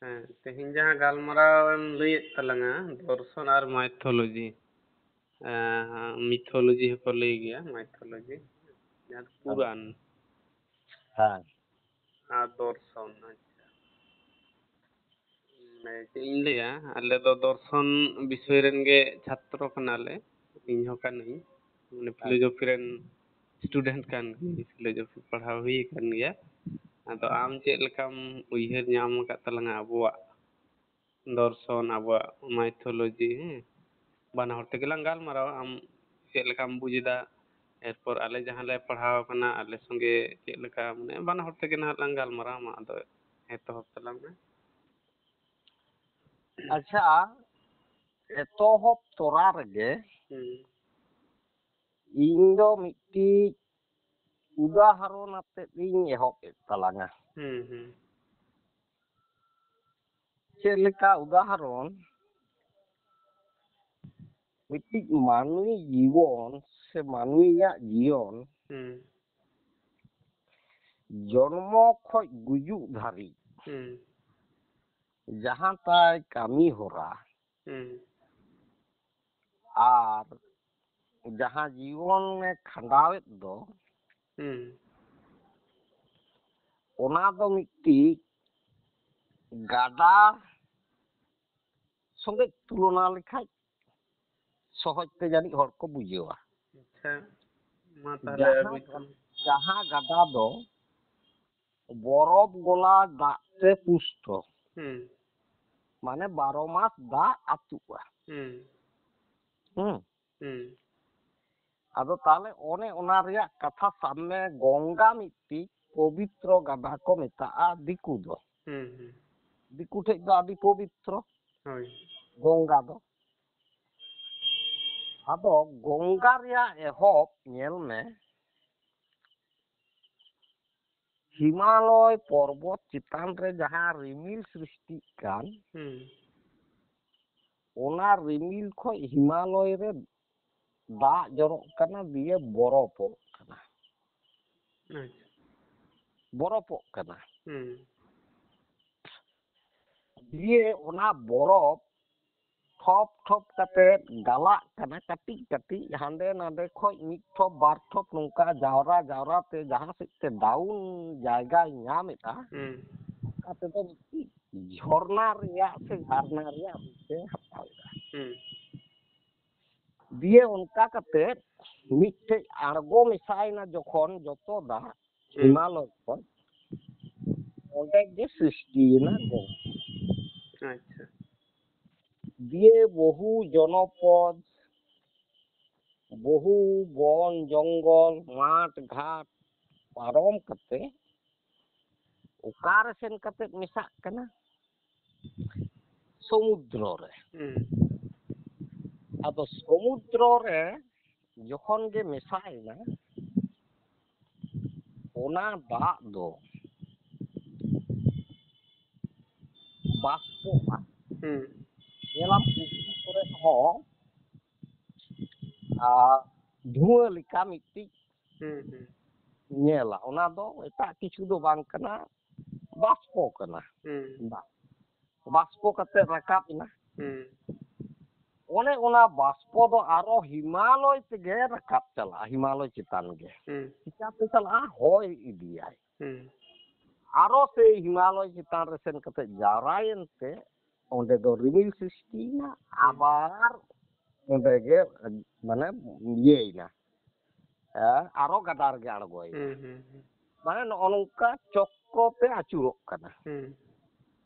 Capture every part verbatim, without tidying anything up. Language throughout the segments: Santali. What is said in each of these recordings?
ᱦᱮᱸ, ᱛᱮᱦᱮᱧ ᱡᱟᱦᱟᱸ ᱜᱟᱞᱢᱟᱨᱟᱣ ᱮᱢ ᱞᱟᱹᱭᱮᱫ ᱛᱟᱞᱟᱝᱟ, ᱫᱚᱨᱥᱚᱱ ᱟᱨ mythology, ᱮᱸ, mythology ᱦᱚᱸᱠᱚ ᱞᱟᱹᱭ ᱜᱮᱭᱟ, mythology, ᱡᱟᱦᱟᱸ ᱫᱚ ᱯᱩᱨᱟᱱ᱾ ᱦᱮᱸ᱾ ᱟᱨ ᱫᱚᱨᱥᱚᱱ, ᱟᱪᱪᱷᱟ᱾ ᱢᱟᱱᱮ ᱪᱮᱫ ᱤᱧ ᱞᱟᱹᱭᱟ, ᱟᱞᱮ ᱫᱚ ᱫᱚᱨᱥᱚᱱ ᱵᱤᱥᱚᱭ ᱨᱮᱱ ᱜᱮ ᱪᱷᱟᱛᱨᱚ ᱠᱟᱱᱟᱞᱮ, ᱤᱧ ᱦᱚᱸ ᱠᱟᱹᱱᱟᱹᱧ, ᱢᱟᱱᱮ philosophy ᱨᱮᱱ student ᱠᱟᱱ ᱜᱤᱭᱟᱹᱧ, philosophy ᱯᱟᱲᱦᱟᱣ ᱦᱩᱭ ᱟᱠᱟᱱ ᱜᱮᱭᱟ᱾ ᱟᱫᱚ ᱟᱢ ᱪᱮᱫ ᱞᱮᱠᱟᱢ ᱩᱭᱦᱟᱹᱨ ᱧᱟᱢ ᱟᱠᱟᱫ ᱛᱟᱞᱟᱝᱟ ᱟᱵᱚᱣᱟᱜ ᱫᱚᱨᱥᱚᱱ, ᱟᱵᱚᱣᱟᱜ mythology, ᱦᱮᱸ? ᱵᱟᱱᱟ ᱦᱚᱲ ᱛᱮᱜᱮ ᱞᱟᱝ ᱜᱟᱞᱢᱟᱨᱟᱣᱟ, ᱟᱢ ᱪᱮᱫ ᱞᱮᱠᱟᱢ ᱵᱩᱡᱽ ᱮᱫᱟ, ᱮᱨᱯᱚᱨ ᱟᱞᱮ ᱡᱟᱦᱟᱸ ᱞᱮ ᱯᱟᱲᱦᱟᱣ ᱟᱠᱟᱱᱟ, ᱟᱞᱮ ᱥᱚᱸᱜᱮ ᱪᱮᱫ ᱞᱮᱠᱟ, ᱢᱟᱱᱮ ᱵᱟᱱᱟ ᱦᱚᱲ ᱛᱮᱜᱮ ᱱᱟᱦᱟᱜ ᱞᱟᱝ ᱜᱟᱞᱢᱟᱨᱟᱣᱟ᱾ ᱢᱟ ᱟᱫᱚ ᱮᱛᱚᱦᱚᱵ ᱛᱟᱞᱟᱝ ᱢᱮ᱾ ᱟᱪᱪᱷᱟ, ᱮᱛᱚᱦᱚᱵ ᱛᱚᱨᱟ ᱨᱮᱜᱮ ᱦᱩᱸ, ᱤᱧ ᱫᱚ ᱢᱤᱫᱴᱤᱡ ᱩᱫᱟᱦᱚᱨᱚᱱ ᱟᱛᱮᱫ ᱤᱧ ᱮᱦᱚᱵ ᱮᱫ ᱛᱟᱞᱟᱝᱟ᱾ ᱦᱩᱸ, ᱦᱩᱸ, ᱪᱮᱫ ᱞᱮᱠᱟ ᱩᱫᱟᱦᱚᱨᱚᱱ? ᱢᱤᱫᱴᱤᱡ ᱢᱟᱹᱱᱢᱤ ᱡᱤᱵᱚᱱ ᱥᱮ ᱢᱟᱹᱱᱢᱤᱭᱟᱜ ᱡᱤᱭᱚᱱ ᱦᱩᱸ, ᱡᱚᱱᱢᱚ ᱠᱷᱚᱡ ᱜᱩᱡᱩᱜ ᱫᱷᱟᱹᱨᱤᱡ ᱦᱩᱸ, ᱡᱟᱦᱟᱸ ᱛᱟᱭ ᱠᱟᱹᱢᱤ ᱦᱚᱨᱟ ᱦᱩᱸ, ᱟᱨ ᱡᱟᱦᱟᱸ ᱡᱤᱭᱚᱱ ᱮ ᱠᱷᱟᱸᱰᱟᱣᱮᱫ ᱫᱚ, ᱦᱩᱸ, ᱚᱱᱟ ᱫᱚ ᱢᱤᱫᱴᱤᱡ ᱜᱟᱰᱟ ᱥᱚᱸᱜᱮ ᱛᱩᱞᱚᱱᱟ ᱞᱮᱠᱷᱟᱡ ᱥᱚᱦᱚᱡ ᱛᱮ ᱡᱟᱹᱱᱤᱡ ᱦᱚᱲ ᱠᱚ ᱵᱩᱡᱷᱟᱹᱣᱟ᱾ ᱟᱪᱪᱷᱟ, ᱢᱟ ᱛᱟᱦᱞᱮ ᱡᱟᱦᱟᱸ ᱵᱩᱡᱽ ᱠᱟᱜ ᱢᱮ᱾ ᱡᱟᱦᱟᱸ ᱜᱟᱰᱟ ᱫᱚ ᱵᱚᱨᱚᱯ ᱜᱚᱞᱟ ᱫᱟᱜ ᱛᱮ ᱯᱩᱥᱴᱚ, ᱦᱩᱸ, ᱢᱟᱱᱮ ᱵᱟᱨᱚ ᱢᱟᱥ ᱫᱟᱜ ᱟᱹᱛᱩᱜᱼᱟ᱾ ᱦᱩᱸ, ᱦᱩᱸ᱾ ᱦᱩᱸ, ᱟᱫᱚ ᱛᱟᱦᱞᱮ ᱚᱱᱮ ᱚᱱᱟ ᱨᱮᱭᱟᱜ ᱠᱟᱛᱷᱟ ᱥᱟᱵ ᱢᱮ, ᱜᱚᱝᱜᱟ ᱢᱤᱫᱴᱤᱡ ᱯᱚᱵᱤᱛᱨᱚ ᱜᱟᱰᱟ ᱠᱚ ᱢᱮᱛᱟᱜᱼᱟ ᱫᱤᱠᱩ ᱫᱚ᱾ ᱦᱩᱸ, ᱦᱩᱸ, ᱫᱤᱠᱩ ᱴᱷᱮᱡ ᱫᱚ ᱟᱹᱰᱤ ᱯᱚᱵᱤᱛᱨᱚ ᱦᱳᱭ, ᱜᱚᱝᱜᱟ ᱫᱚ᱾ ᱟᱫᱚ ᱜᱚᱝᱜᱟ ᱨᱮᱭᱟᱜ ᱮᱦᱚᱵ ᱧᱮᱞ ᱢᱮ, ᱦᱤᱢᱟᱞᱚᱭ ᱯᱚᱨᱵᱚᱛ ᱪᱮᱛᱟᱱ ᱨᱮ ᱡᱟᱦᱟᱸ ᱨᱤᱢᱤᱞ ᱥᱨᱤᱥᱴᱤᱜ ᱠᱟᱱ, ᱦᱩᱸ, ᱚᱱᱟ ᱨᱤᱢᱤᱞ ᱠᱷᱚᱡ ᱦᱤᱢᱟᱞᱚᱭ ᱨᱮ ᱫᱟᱜ ᱡᱚᱨᱚᱜ ᱠᱟᱱᱟ, ᱫᱤᱭᱮ ᱵᱚᱨᱚᱯᱚᱜ ᱠᱟᱱᱟ, ᱟᱪᱪᱷᱟ, ᱵᱚᱨᱚᱯᱚᱜ ᱠᱟᱱᱟ᱾ ᱦᱩᱸ, ᱫᱤᱭᱮ ᱚᱱᱟ ᱵᱚᱨᱚᱯᱷ ᱴᱷᱚᱯ ᱴᱷᱚᱯ ᱠᱟᱛᱮ ᱜᱟᱞᱟᱜ ᱠᱟᱱᱟ, ᱠᱟᱹᱴᱤᱡ ᱠᱟᱹᱴᱤᱡ, ᱦᱟᱸᱰᱮ ᱱᱟᱰᱮ ᱠᱷᱚᱡ ᱢᱤᱫ ᱴᱷᱚᱯ ᱵᱟᱨ ᱴᱷᱚᱯ ᱱᱚᱝᱠᱟ ᱡᱟᱣᱨᱟ ᱡᱟᱣᱨᱟ ᱛᱮ ᱡᱟᱦᱟᱸ ᱥᱮᱫ ᱛᱮ ᱰᱟᱣᱩᱱ ᱡᱟᱭᱜᱟᱭ ᱧᱟᱢ ᱮᱫᱟ, ᱦᱩᱸ᱾ ᱚᱱᱠᱟ ᱛᱮᱫᱚ ᱢᱤᱫᱴᱤᱡ ᱡᱷᱚᱨᱱᱟ ᱨᱮᱭᱟᱜ ᱥᱮ ᱡᱷᱟᱨᱱᱟ ᱨᱮᱭᱟᱜ ᱨᱩᱯ ᱮ ᱦᱟᱛᱟᱣ ᱮᱫᱟ᱾ ᱦᱩᱸ᱾ ᱫᱤᱭᱮ ᱚᱱᱠᱟ ᱠᱟᱛᱮ ᱢᱤᱫᱴᱮᱡ ᱟᱬᱜᱚ ᱢᱮᱥᱟᱭᱮᱱᱟ ᱡᱚᱠᱷᱚᱱ ᱡᱚᱛᱚ ᱫᱟᱜ ᱦᱩᱸ᱾ ᱦᱤᱢᱟᱞᱚᱭ ᱠᱷᱚᱱ, ᱚᱸᱰᱮ ᱜᱮ ᱥᱨᱤᱥᱴᱤᱭᱮᱱᱟ ᱜᱚᱝᱜᱟ᱾ ᱟᱪᱪᱷᱟ᱾ ᱫᱤᱭᱮ ᱵᱚᱦᱩ ᱡᱚᱱᱚᱯᱚᱫ, ᱵᱚᱦᱩ ᱵᱚᱱ ᱡᱚᱝᱜᱚᱞ, ᱢᱟᱴ ᱜᱷᱟᱴ ᱯᱟᱨᱚᱢ ᱠᱟᱛᱮ ᱚᱠᱟᱨᱮ ᱥᱮᱱ ᱠᱟᱛᱮ ᱢᱮᱥᱟᱜ ᱠᱟᱱᱟ? ᱥᱚᱢᱩᱫᱨᱚ ᱨᱮ᱾ ᱦᱩᱸ᱾ ᱟᱫᱚ ᱥᱚᱢᱩᱫᱨᱚ ᱨᱮ ᱡᱚᱠᱷᱚᱱ ᱜᱮ ᱢᱮᱥᱟᱭᱮᱱᱟ, ᱚᱱᱟ ᱫᱟᱜ ᱫᱚ ᱵᱟᱥᱯᱚᱜᱼᱟ᱾ ᱦᱩᱸ᱾ ᱧᱮᱞᱟᱢ ᱯᱩᱠᱷᱨᱤ ᱠᱚᱨᱮ ᱦᱚᱸ, ᱟᱨ ᱫᱷᱩᱣᱟᱹ ᱞᱮᱠᱟ ᱢᱤᱫᱴᱤᱡ ᱦᱩᱸ, ᱦᱩᱸ᱾ ᱧᱮᱞᱟ᱾ ᱚᱱᱟ ᱫᱚ ᱮᱴᱟᱜ ᱠᱤᱪᱷᱩ ᱫᱚ ᱵᱟᱝ ᱠᱟᱱᱟ, ᱵᱟᱥᱯᱚ ᱠᱟᱱᱟ᱾ ᱦᱩᱸ᱾ ᱫᱟᱜ ᱵᱟᱥᱯᱚ ᱠᱟᱛᱮ ᱨᱟᱠᱟᱵ ᱮᱱᱟ᱾ ᱦᱩᱸ᱾ ᱚᱱᱮ ᱚᱱᱟ ᱵᱟᱥᱯᱚ ᱫᱚ ᱟᱨᱚ ᱦᱤᱢᱟᱞᱚᱭ ᱛᱮᱜᱮ ᱨᱟᱠᱟᱵ ᱪᱟᱞᱟᱜᱼᱟ, ᱦᱤᱢᱟᱞᱚᱭ ᱪᱮᱛᱟᱱ ᱜᱮ᱾ ᱦᱩᱸ᱾ ᱪᱤᱠᱟᱹᱛᱮ ᱪᱟᱞᱟᱜᱼᱟ? ᱦᱚᱭ ᱤᱫᱤᱭᱟᱭ᱾ ᱦᱩᱸ᱾ ᱟᱨᱚ ᱥᱮᱭ ᱦᱤᱢᱟᱞᱚᱭ ᱪᱮᱛᱟᱱ ᱨᱮ ᱥᱮᱱ ᱠᱟᱛᱮ ᱡᱟᱣᱨᱟᱭᱮᱱ ᱛᱮ ᱚᱸᱰᱮ ᱫᱚ ᱨᱤᱢᱤᱞ ᱥᱨᱤᱥᱴᱤᱭᱮᱱᱟ, ᱦᱩᱸ᱾ ᱟᱵᱟᱨ ᱚᱸᱰᱮ ᱜᱮ ᱢᱟᱱᱮ ᱤᱭᱟᱹᱭᱮᱱᱟ, ᱦᱮᱸ, ᱟᱨᱚ ᱜᱟᱰᱟ ᱨᱮᱜᱮ ᱟᱬᱜᱚᱭᱮᱱᱟ᱾ ᱦᱩᱸ, ᱦᱩᱸ, ᱦᱩᱸ᱾ ᱢᱟᱱᱮ ᱱᱚᱜᱼᱚ ᱱᱚᱝᱠᱟ ᱪᱚᱠᱨᱚ ᱛᱮ ᱟᱹᱪᱩᱨᱚᱜ ᱠᱟᱱᱟ᱾ ᱦᱩᱸ᱾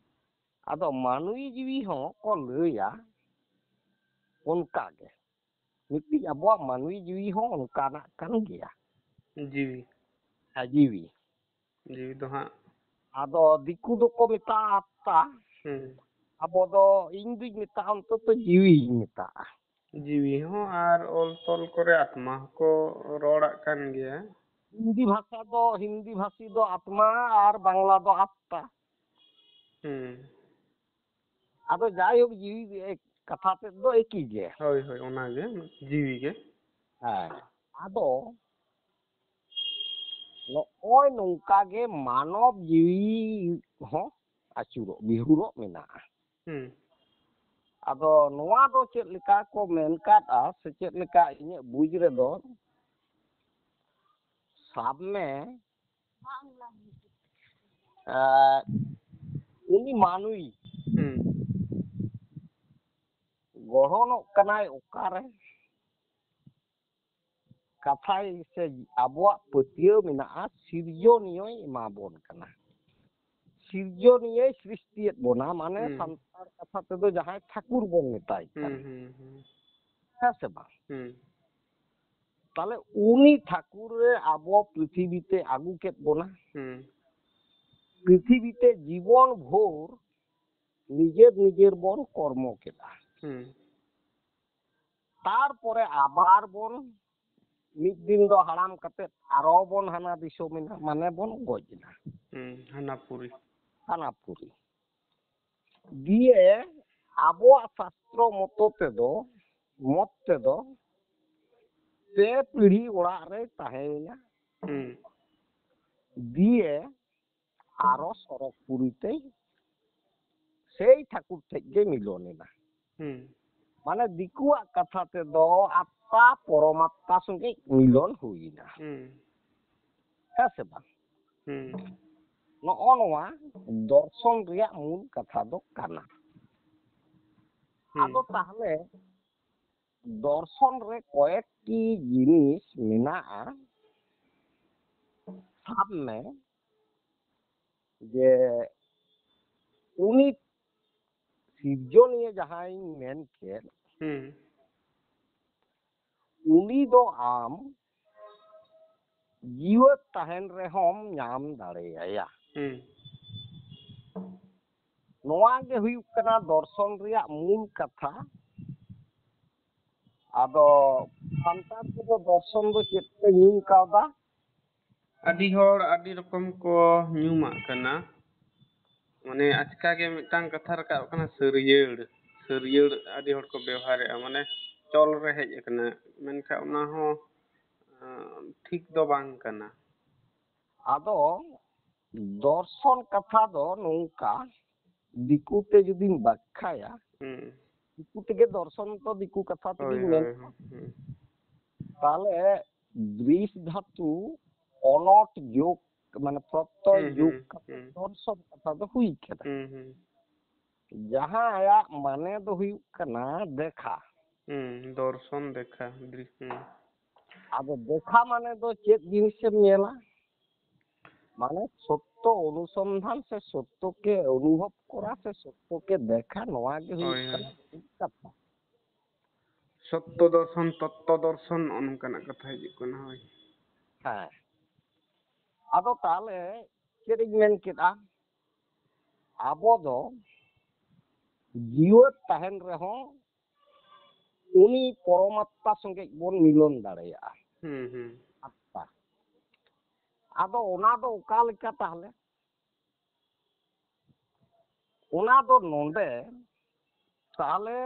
ᱟᱫᱚ ᱢᱟᱹᱱᱢᱤ ᱡᱤᱣᱤ ᱦᱚᱸ ᱠᱚ ᱞᱟᱹᱭᱟ ᱚᱱᱠᱟ ᱜᱮ, ᱢᱤᱫᱴᱤᱡ ᱟᱵᱚᱣᱟᱜ ᱢᱟᱹᱱᱢᱤ ᱡᱤᱣᱤ ᱦᱚᱸ ᱚᱱᱠᱟᱱᱟᱜ ᱠᱟᱱ ᱜᱮᱭᱟ᱾ ᱡᱤᱣᱤ᱾ ᱦᱮᱸ, ᱡᱤᱣᱤ᱾ ᱡᱤᱣᱤ ᱫᱚ ᱦᱟᱸᱜ᱾ ᱟᱫᱚ ᱫᱤᱠᱩ ᱫᱚᱠᱚ ᱢᱮᱛᱟᱜᱼᱟ ᱟᱛᱛᱟ, ᱦᱩᱸ᱾ ᱟᱵᱚ ᱫᱚ, ᱤᱧ ᱫᱩᱧ ᱢᱮᱛᱟᱜᱼᱟ ᱚᱱᱛᱚᱛᱚ ᱡᱤᱣᱤᱧ ᱢᱮᱛᱟᱜᱼᱟ᱾ ᱡᱤᱣᱤ ᱦᱚᱸ ᱟᱨ ᱚᱞ ᱛᱚᱞ ᱠᱚᱨᱮ ᱟᱛᱢᱟ ᱦᱚᱸᱠᱚ ᱨᱚᱲᱟᱜ ᱠᱟᱱ ᱜᱮᱭᱟ᱾ ᱦᱤᱱᱫᱤ ᱵᱷᱟᱥᱟ ᱫᱚ, ᱦᱤᱱᱫᱤ ᱵᱷᱟᱥᱤ ᱫᱚ ᱟᱛᱢᱟ ᱟᱨ ᱵᱟᱝᱞᱟ ᱫᱚ ᱟᱛᱛᱟ᱾ ᱦᱩᱸ᱾ ᱟᱫᱚ ᱡᱟᱭᱦᱳᱠ, ᱡᱤᱣᱤ ᱮ-, ᱠᱟᱛᱷᱟ ᱛᱮᱫ ᱫᱚ ᱮᱠᱤ ᱜᱮ᱾ ᱦᱳᱭ, ᱦᱳᱭ, ᱚᱱᱟᱜᱮ ᱡᱤᱣᱤ ᱜᱮ᱾ ᱦᱮᱸ, ᱟᱫᱚ ᱱᱚᱜᱼᱚᱭ ᱱᱚᱝᱠᱟ ᱜᱮ ᱢᱟᱱᱚᱵ ᱡᱤᱣᱤ ᱦᱚᱸ ᱟᱹᱪᱩᱨᱚᱜ ᱵᱤᱦᱩᱨᱚᱜ ᱢᱮᱱᱟᱜᱼᱟ᱾ ᱦᱩᱸ᱾ ᱟᱫᱚ ᱱᱚᱣᱟ ᱫᱚ ᱪᱮᱫ ᱞᱮᱠᱟ ᱠᱚ ᱢᱮᱱ ᱠᱟᱫᱼᱟ, ᱥᱮ ᱪᱮᱫ ᱞᱮᱠᱟ ᱤᱧᱟᱹᱜ ᱵᱩᱡᱽ ᱨᱮᱫᱚ, ᱥᱟᱵ ᱢᱮ, ᱮᱸ, ᱩᱱᱤ ᱢᱟᱹᱱᱩᱭ ᱦᱩᱸ᱾ ᱜᱚᱲᱦᱚᱱᱚᱜ ᱠᱟᱱᱟᱭ ᱚᱠᱟᱨᱮ? ᱠᱟᱛᱷᱟᱭ ᱥᱮ ᱟᱵᱚᱣᱟᱜ ᱯᱟᱹᱛᱭᱟᱹᱣ ᱢᱮᱱᱟᱜᱼᱟ, ᱥᱤᱨᱡᱚᱱᱤᱭᱟᱹᱭ ᱮᱢᱟ ᱵᱚᱱ ᱠᱟᱱᱟ᱾ ᱥᱤᱨᱡᱚᱱᱤᱭᱟᱹᱭ ᱥᱨᱤᱥᱴᱤᱭᱮᱫ ᱵᱚᱱᱟ, ᱢᱟᱱᱮ ᱦᱩᱸ᱾ ᱥᱟᱱᱛᱟᱲ ᱠᱟᱛᱷᱟ ᱛᱮᱫᱚ ᱡᱟᱦᱟᱸᱭ ᱴᱷᱟᱹᱠᱩᱨ ᱵᱚᱱ ᱢᱮᱛᱟᱭ ᱦᱩᱸ, ᱠᱟᱱᱟ᱾ ᱦᱩᱸ, ᱦᱩᱸ᱾ ᱦᱮᱸ ᱥᱮ ᱵᱟᱝ? ᱦᱩᱸ᱾ ᱛᱟᱦᱞᱮ ᱩᱱᱤ ᱴᱷᱟᱹᱠᱩᱨ ᱨᱮ ᱟᱵᱚ ᱯᱨᱤᱛᱷᱤᱵᱤ ᱛᱮ ᱟᱹᱜᱩ ᱠᱮᱫ ᱵᱚᱱᱟ᱾ ᱦᱩᱸ᱾ ᱯᱨᱤᱛᱷᱤᱵᱤ ᱛᱮ ᱡᱤᱵᱚᱱ ᱵᱷᱳᱨ ᱱᱤᱡᱮᱨ ᱱᱤᱡᱮᱨ ᱵᱚᱱ ᱠᱚᱨᱢᱚ ᱠᱮᱫᱟ᱾ ᱦᱩᱸ᱾ ᱛᱟᱨᱯᱚᱨᱮ ᱟᱵᱟᱨ ᱵᱚᱱ ᱢᱤᱫ ᱫᱤᱱ ᱫᱚ ᱦᱟᱲᱟᱢ ᱠᱟᱛᱮ ᱟᱨᱚ ᱵᱚᱱ ᱦᱟᱱᱟ ᱫᱤᱥᱚᱢ ᱮᱱᱟ, ᱢᱟᱱᱮ ᱵᱚᱱ ᱜᱚᱡ ᱮᱱᱟ᱾ ᱦᱩᱸ, ᱦᱟᱱᱟ ᱯᱩᱨᱤ᱾ ᱦᱟᱱᱟ ᱯᱩᱨᱤ᱾ ᱫᱤᱭᱮ ᱟᱵᱚᱣᱟᱜ ᱥᱟᱥᱛᱨᱚ ᱢᱚᱛᱚ ᱛᱮᱫᱚ, ᱢᱚᱛ ᱛᱮᱫᱚ, ᱯᱮ ᱯᱤᱲᱦᱤ ᱚᱲᱟᱜ ᱨᱮ ᱛᱟᱦᱮᱸᱭᱮᱱᱟ᱾ ᱦᱩᱸ᱾ ᱫᱤᱭᱮ ᱟᱨᱚ ᱥᱚᱨᱚᱜᱽᱯᱩᱨᱤ ᱛᱮ ᱥᱮᱭ ᱴᱷᱟᱹᱠᱩᱨ ᱴᱷᱮᱡ ᱜᱮ ᱢᱤᱞᱚᱱ ᱮᱱᱟ᱾ ᱦᱩᱸ᱾ ᱢᱟᱱᱮ ᱫᱤᱠᱩᱣᱟᱜ ᱠᱟᱛᱷᱟ ᱛᱮᱫᱚ ᱟᱛᱢᱟ ᱯᱚᱨᱚᱢᱟᱛᱢᱟ ᱥᱚᱸᱜᱮ ᱢᱤᱞᱚᱱ ᱦᱩᱭ ᱮᱱᱟ᱾ ᱦᱩᱸ᱾ ᱦᱮᱸ ᱥᱮ ᱵᱟᱝ? ᱦᱩᱸ᱾ ᱱᱚᱜᱼᱚ ᱱᱚᱣᱟ ᱫᱚᱨᱥᱚᱱ ᱨᱮᱭᱟᱜ ᱢᱩᱞ ᱠᱟᱛᱷᱟ ᱫᱚ ᱠᱟᱱᱟ᱾ ᱦᱩᱸ᱾ ᱟᱫᱚ ᱛᱟᱦᱞᱮ ᱫᱚᱨᱥᱚᱱ ᱨᱮ ᱠᱚᱭᱮᱠᱴᱤ ᱡᱤᱱᱤᱥ ᱢᱮᱱᱟᱜᱼᱟ᱾ ᱥᱟᱵ ᱢᱮ ᱡᱮ ᱩᱱᱤ ᱥᱤᱨᱡᱚᱱᱤᱭᱟᱹ ᱡᱟᱦᱟᱸᱭ ᱢᱮᱱ ᱠᱮᱫ, ᱦᱩᱸ᱾ ᱩᱱᱤ ᱫᱚ ᱟᱢ ᱡᱤᱣᱮᱫ ᱛᱟᱦᱮᱱ ᱨᱮᱦᱚᱸᱢ ᱧᱟᱢ ᱫᱟᱲᱮᱭᱟᱭᱟ᱾ ᱦᱩᱸ᱾ ᱱᱚᱣᱟ ᱜᱮ ᱦᱩᱭᱩᱜ ᱠᱟᱱᱟ ᱫᱚᱨᱥᱚᱱ ᱨᱮᱭᱟᱜ ᱢᱩᱞ ᱠᱟᱛᱷᱟ᱾ ᱟᱫᱚ ᱥᱟᱱᱛᱟᱲ ᱠᱚᱫᱚ ᱫᱚᱨᱥᱚᱱ ᱫᱚ ᱪᱮᱫ ᱯᱮ ᱧᱩᱢ ᱠᱟᱣᱫᱟ? ᱟᱹᱰᱤ ᱦᱚᱲ ᱟᱹᱰᱤ ᱨᱚᱠᱚᱢ ᱠᱚ ᱧᱩᱢᱟᱜ ᱠᱟᱱᱟ᱾ ᱢᱟᱱᱮ ᱟᱪᱠᱟ ᱜᱮ ᱢᱤᱫᱴᱟᱝ ᱠᱟᱛᱷᱟ ᱨᱟᱠᱟᱵ ᱠᱟᱱᱟ, ᱥᱟᱹᱨᱭᱟᱹᱲ᱾ ᱥᱟᱹᱨᱭᱟᱹᱲ ᱟᱹᱰᱤ ᱦᱚᱲ ᱠᱚ ᱵᱮᱣᱦᱟᱨᱮᱜᱼᱟ, ᱢᱟᱱᱮ ᱪᱚᱞ ᱨᱮ ᱦᱮᱡ ᱟᱠᱟᱱᱟ, ᱢᱮᱱᱠᱷᱟᱱ ᱚᱱᱟ ᱦᱚᱸ, ᱟᱸ, ᱴᱷᱤᱠ ᱫᱚ ᱵᱟᱝ ᱠᱟᱱᱟ᱾ ᱟᱫᱚ ᱫᱚᱨᱥᱚᱱ ᱠᱟᱛᱷᱟ ᱫᱚ ᱱᱚᱝᱠᱟ, ᱫᱤᱠᱩ ᱛᱮ ᱡᱩᱫᱤᱢ ᱵᱟᱠᱷᱟᱭᱟ, ᱦᱩᱸ᱾ ᱫᱤᱠᱩ ᱛᱮᱜᱮ ᱫᱚᱨᱥᱚᱱ ᱛᱚ ᱫᱤᱠᱩ ᱠᱟᱛᱷᱟ ᱦᱳᱭ, ᱛᱮᱜᱮᱧ ᱢᱮᱱ᱾ ᱦᱳᱭ, ᱦᱳᱭ, ᱦᱩᱸ᱾ ᱛᱟᱦᱞᱮ ᱫᱨᱤᱥ ᱫᱷᱟᱛᱩ ᱚᱱᱚᱴ ᱡᱳᱜ, ᱢᱟᱱᱮ ᱯᱨᱚᱛᱚᱭ ᱦᱩᱸ, ᱡᱳᱜ ᱦᱩᱸ, ᱠᱟᱛᱮ ᱦᱩᱸ᱾ ᱫᱚᱨᱥᱚᱱ ᱠᱟᱛᱷᱟ ᱫᱚ ᱦᱩᱭ ᱠᱟᱱᱟ᱾ ᱦᱩᱸ, ᱦᱩᱸ᱾ ᱡᱟᱦᱟᱸ ᱟᱭᱟᱜ ᱢᱟᱱᱮ ᱫᱚ ᱦᱩᱭᱩᱜ ᱠᱟᱱᱟ ᱫᱮᱠᱷᱟ᱾ ᱦᱩᱸ, ᱫᱚᱨᱥᱚᱱ ᱫᱮᱠᱷᱟ, ᱫᱨᱤᱥ-, ᱦᱩᱸ᱾ ᱟᱫᱚ ᱫᱮᱠᱷᱟ ᱢᱟᱱᱮ ᱫᱚ ᱪᱮᱫ ᱡᱤᱱᱤᱥᱮᱢ ᱧᱮᱞᱟ? ᱢᱟᱱᱮ ᱥᱚᱛᱛᱚ ᱚᱱᱩᱥᱚᱱᱫᱷᱟᱱ ᱥᱮ ᱥᱚᱛᱛᱚ ᱠᱮ ᱚᱱᱩᱵᱷᱚᱵ ᱠᱚᱨᱟ ᱥᱮ ᱥᱚᱛᱛᱚ ᱠᱮ ᱫᱮᱠᱷᱟ, ᱱᱚᱣᱟ ᱜᱮ ᱦᱩᱭᱩᱜ ᱦᱳᱭ, ᱠᱟᱱᱟ ᱦᱳᱭ᱾ ᱢᱩᱞ ᱠᱟᱛᱷᱟ᱾ ᱥᱚᱛᱛᱚ ᱫᱚᱨᱥᱚᱱ, ᱛᱚᱛᱛᱚ ᱫᱚᱨᱥᱚᱱ, ᱱᱚᱜᱼᱚ ᱱᱚᱝᱠᱟᱱᱟᱜ ᱠᱟᱛᱷᱟ ᱦᱤᱡᱩᱜ ᱠᱟᱱᱟ, ᱦᱳᱭ᱾ ᱦᱮᱸ᱾ ᱟᱫᱚ ᱛᱟᱦᱞᱮ ᱪᱮᱫ ᱤᱧ ᱢᱮᱱ ᱠᱮᱫᱟ? ᱟᱵᱚ ᱫᱚ ᱡᱤᱣᱮᱫ ᱛᱟᱦᱮᱱ ᱨᱮᱦᱚᱸ ᱩᱱᱤ ᱯᱚᱨᱚᱢᱟᱛᱢᱟ ᱥᱚᱸᱜᱮ ᱵᱚᱱ ᱢᱤᱞᱚᱱ ᱫᱟᱲᱮᱭᱟᱜᱼᱟ᱾ ᱦᱩᱸ, ᱦᱩᱸ᱾ ᱟᱛᱢᱟ᱾ ᱟᱫᱚ ᱚᱱᱟ ᱫᱚ ᱚᱠᱟ ᱞᱮᱠᱟ ᱛᱟᱦᱞᱮ? ᱚᱱᱟ ᱫᱚ ᱱᱚᱰᱮ ᱛᱟᱦᱞᱮ,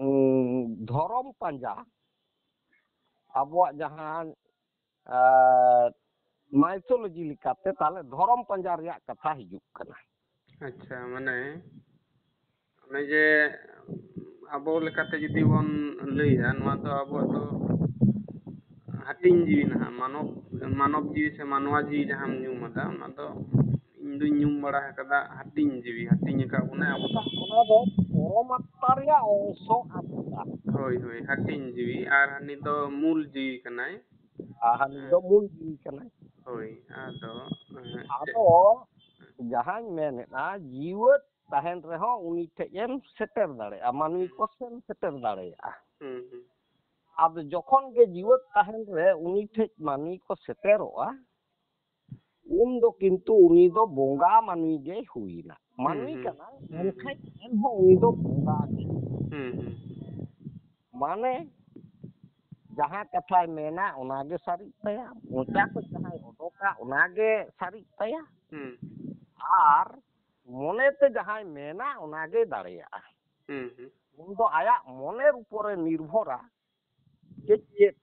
ᱩᱸ, ᱫᱷᱚᱨᱚᱢ ᱯᱟᱸᱡᱟ, ᱟᱵᱚᱣᱟᱜ ᱡᱟᱦᱟᱸ, ᱟᱸ, mythology ᱞᱮᱠᱟᱛᱮ ᱛᱟᱦᱞᱮ ᱫᱷᱚᱨᱚᱢ ᱯᱟᱸᱡᱟ ᱨᱮᱭᱟᱜ ᱠᱟᱛᱷᱟ ᱦᱤᱡᱩᱜ ᱠᱟᱱᱟ᱾ ᱟᱪᱪᱷᱟ, ᱢᱟᱱᱮ ᱚᱱᱮ ᱡᱮ ᱟᱵᱚ ᱞᱮᱠᱟᱛᱮ ᱡᱩᱫᱤ ᱵᱚᱱ ᱞᱟᱹᱭᱟ, ᱱᱚᱣᱟ ᱫᱚ ᱟᱵᱚᱣᱟᱜ ᱫᱚ ᱦᱟᱹᱴᱤᱧ ᱡᱤᱣᱤ ᱱᱟᱦᱟᱜ, ᱢᱟᱱᱚᱵ, ᱢᱟᱱᱚᱵ ᱡᱤᱣᱤ ᱥᱮ ᱢᱟᱱᱣᱟ ᱡᱤᱣᱤ ᱡᱟᱦᱟᱸᱢ ᱧᱩᱢ ᱟᱫᱟ, ᱚᱱᱟ ᱫᱚ ᱤᱧ ᱫᱩᱧ ᱧᱩᱢ ᱵᱟᱲᱟ ᱟᱠᱟᱫᱟ ᱦᱟᱹᱴᱤᱧ ᱡᱤᱣᱤ, ᱦᱟᱹᱴᱤᱧ ᱟᱠᱟᱫ ᱵᱚᱱᱟᱭ ᱟᱵᱚ ᱫᱚ᱾ ᱚᱱᱟ ᱫᱚ ᱯᱚᱨᱚᱢᱟᱛᱢᱟ ᱨᱮᱭᱟᱜ ᱚᱝᱥᱚ ᱟᱛᱢᱟ᱾ ᱦᱳᱭ, ᱦᱳᱭ, ᱦᱟᱹᱴᱤᱧ ᱡᱤᱣᱤ᱾ ᱟᱨ ᱦᱟᱹᱱᱤ ᱫᱚ ᱢᱩᱞ ᱡᱤᱣᱤ ᱠᱟᱱᱟᱭ᱾ ᱟᱨ ᱦᱟᱹᱱᱤ ᱫᱚ ᱢᱩᱞ ᱡᱤᱣᱤ ᱠᱟᱱᱟᱭ᱾ ᱦᱳᱭ, ᱟᱫᱚ, ᱦᱮᱸ, ᱪᱮᱫ? ᱟᱫᱚ ᱡᱟᱦᱟᱸᱧ ᱢᱮᱱᱮᱫᱼᱟ, ᱡᱤᱣᱮᱫ ᱛᱟᱦᱮᱱ ᱨᱮᱦᱚᱸ ᱩᱱᱤ ᱴᱷᱮᱡ ᱮᱢ ᱥᱮᱴᱮᱨ ᱫᱟᱲᱮᱭᱟᱜᱼᱟ, ᱢᱟᱹᱱᱢᱤ ᱦᱩᱸ᱾ ᱠᱚ ᱥᱮᱱ ᱥᱮᱴᱮᱨ ᱫᱟᱲᱮᱭᱟᱜᱼᱟ᱾ ᱦᱩᱸ, ᱦᱩᱸ᱾ ᱟᱫᱚ ᱡᱚᱠᱷᱚᱱ ᱜᱮ ᱡᱤᱣᱮᱫ ᱛᱟᱦᱮᱱ ᱨᱮ ᱩᱱᱤ ᱴᱷᱮᱡ ᱢᱟᱹᱱᱢᱤ ᱠᱚ ᱥᱮᱴᱮᱨᱚᱜᱼᱟ, ᱩᱱ ᱫᱚ ᱠᱤᱱᱛᱩ ᱩᱱᱤ ᱫᱚ ᱵᱚᱸᱜᱟ ᱢᱟᱹᱱᱢᱤ ᱜᱮᱭ ᱦᱩᱭᱱᱟ᱾ ᱦᱩᱸ, ᱢᱟᱹᱱᱢᱤ ᱦᱩᱸ᱾ ᱠᱟᱱᱟᱭ, ᱦᱩᱸ, ᱢᱮᱱᱠᱷᱟᱱ ᱦᱩᱸ᱾ ᱮᱱᱦᱚᱸ ᱩᱱᱤ ᱫᱚ ᱵᱚᱸᱜᱟ ᱜᱮ᱾ ᱦᱩᱸ, ᱦᱩᱸ᱾ ᱢᱟᱱᱮ ᱡᱟᱦᱟᱸ ᱠᱟᱛᱷᱟᱭ ᱢᱮᱱᱟ ᱚᱱᱟᱜᱮ ᱥᱟᱹᱨᱤᱜ ᱛᱟᱭᱟ, ᱢᱚᱪᱟ ᱠᱷᱚᱱ ᱡᱟᱦᱟᱸᱭ ᱚᱰᱚᱠᱟ ᱚᱱᱟᱜᱮ ᱥᱟᱹᱨᱤᱜ ᱛᱟᱭᱟ, ᱦᱩᱸ᱾ ᱟᱨ ᱢᱚᱱᱮᱛᱮ ᱡᱟᱦᱟᱸᱭ ᱢᱮᱱᱟ ᱚᱱᱟᱜᱮ ᱫᱟᱲᱮᱭᱟᱜᱼᱟ᱾ ᱦᱩᱸ, ᱦᱩᱸ᱾ ᱩᱱ ᱫᱚ ᱟᱭᱟᱜ ᱢᱚᱱᱮᱨ ᱩᱯᱚᱨᱮ ᱱᱤᱨᱵᱷᱚᱨᱟ, ᱪᱮᱫ ᱪᱮᱫ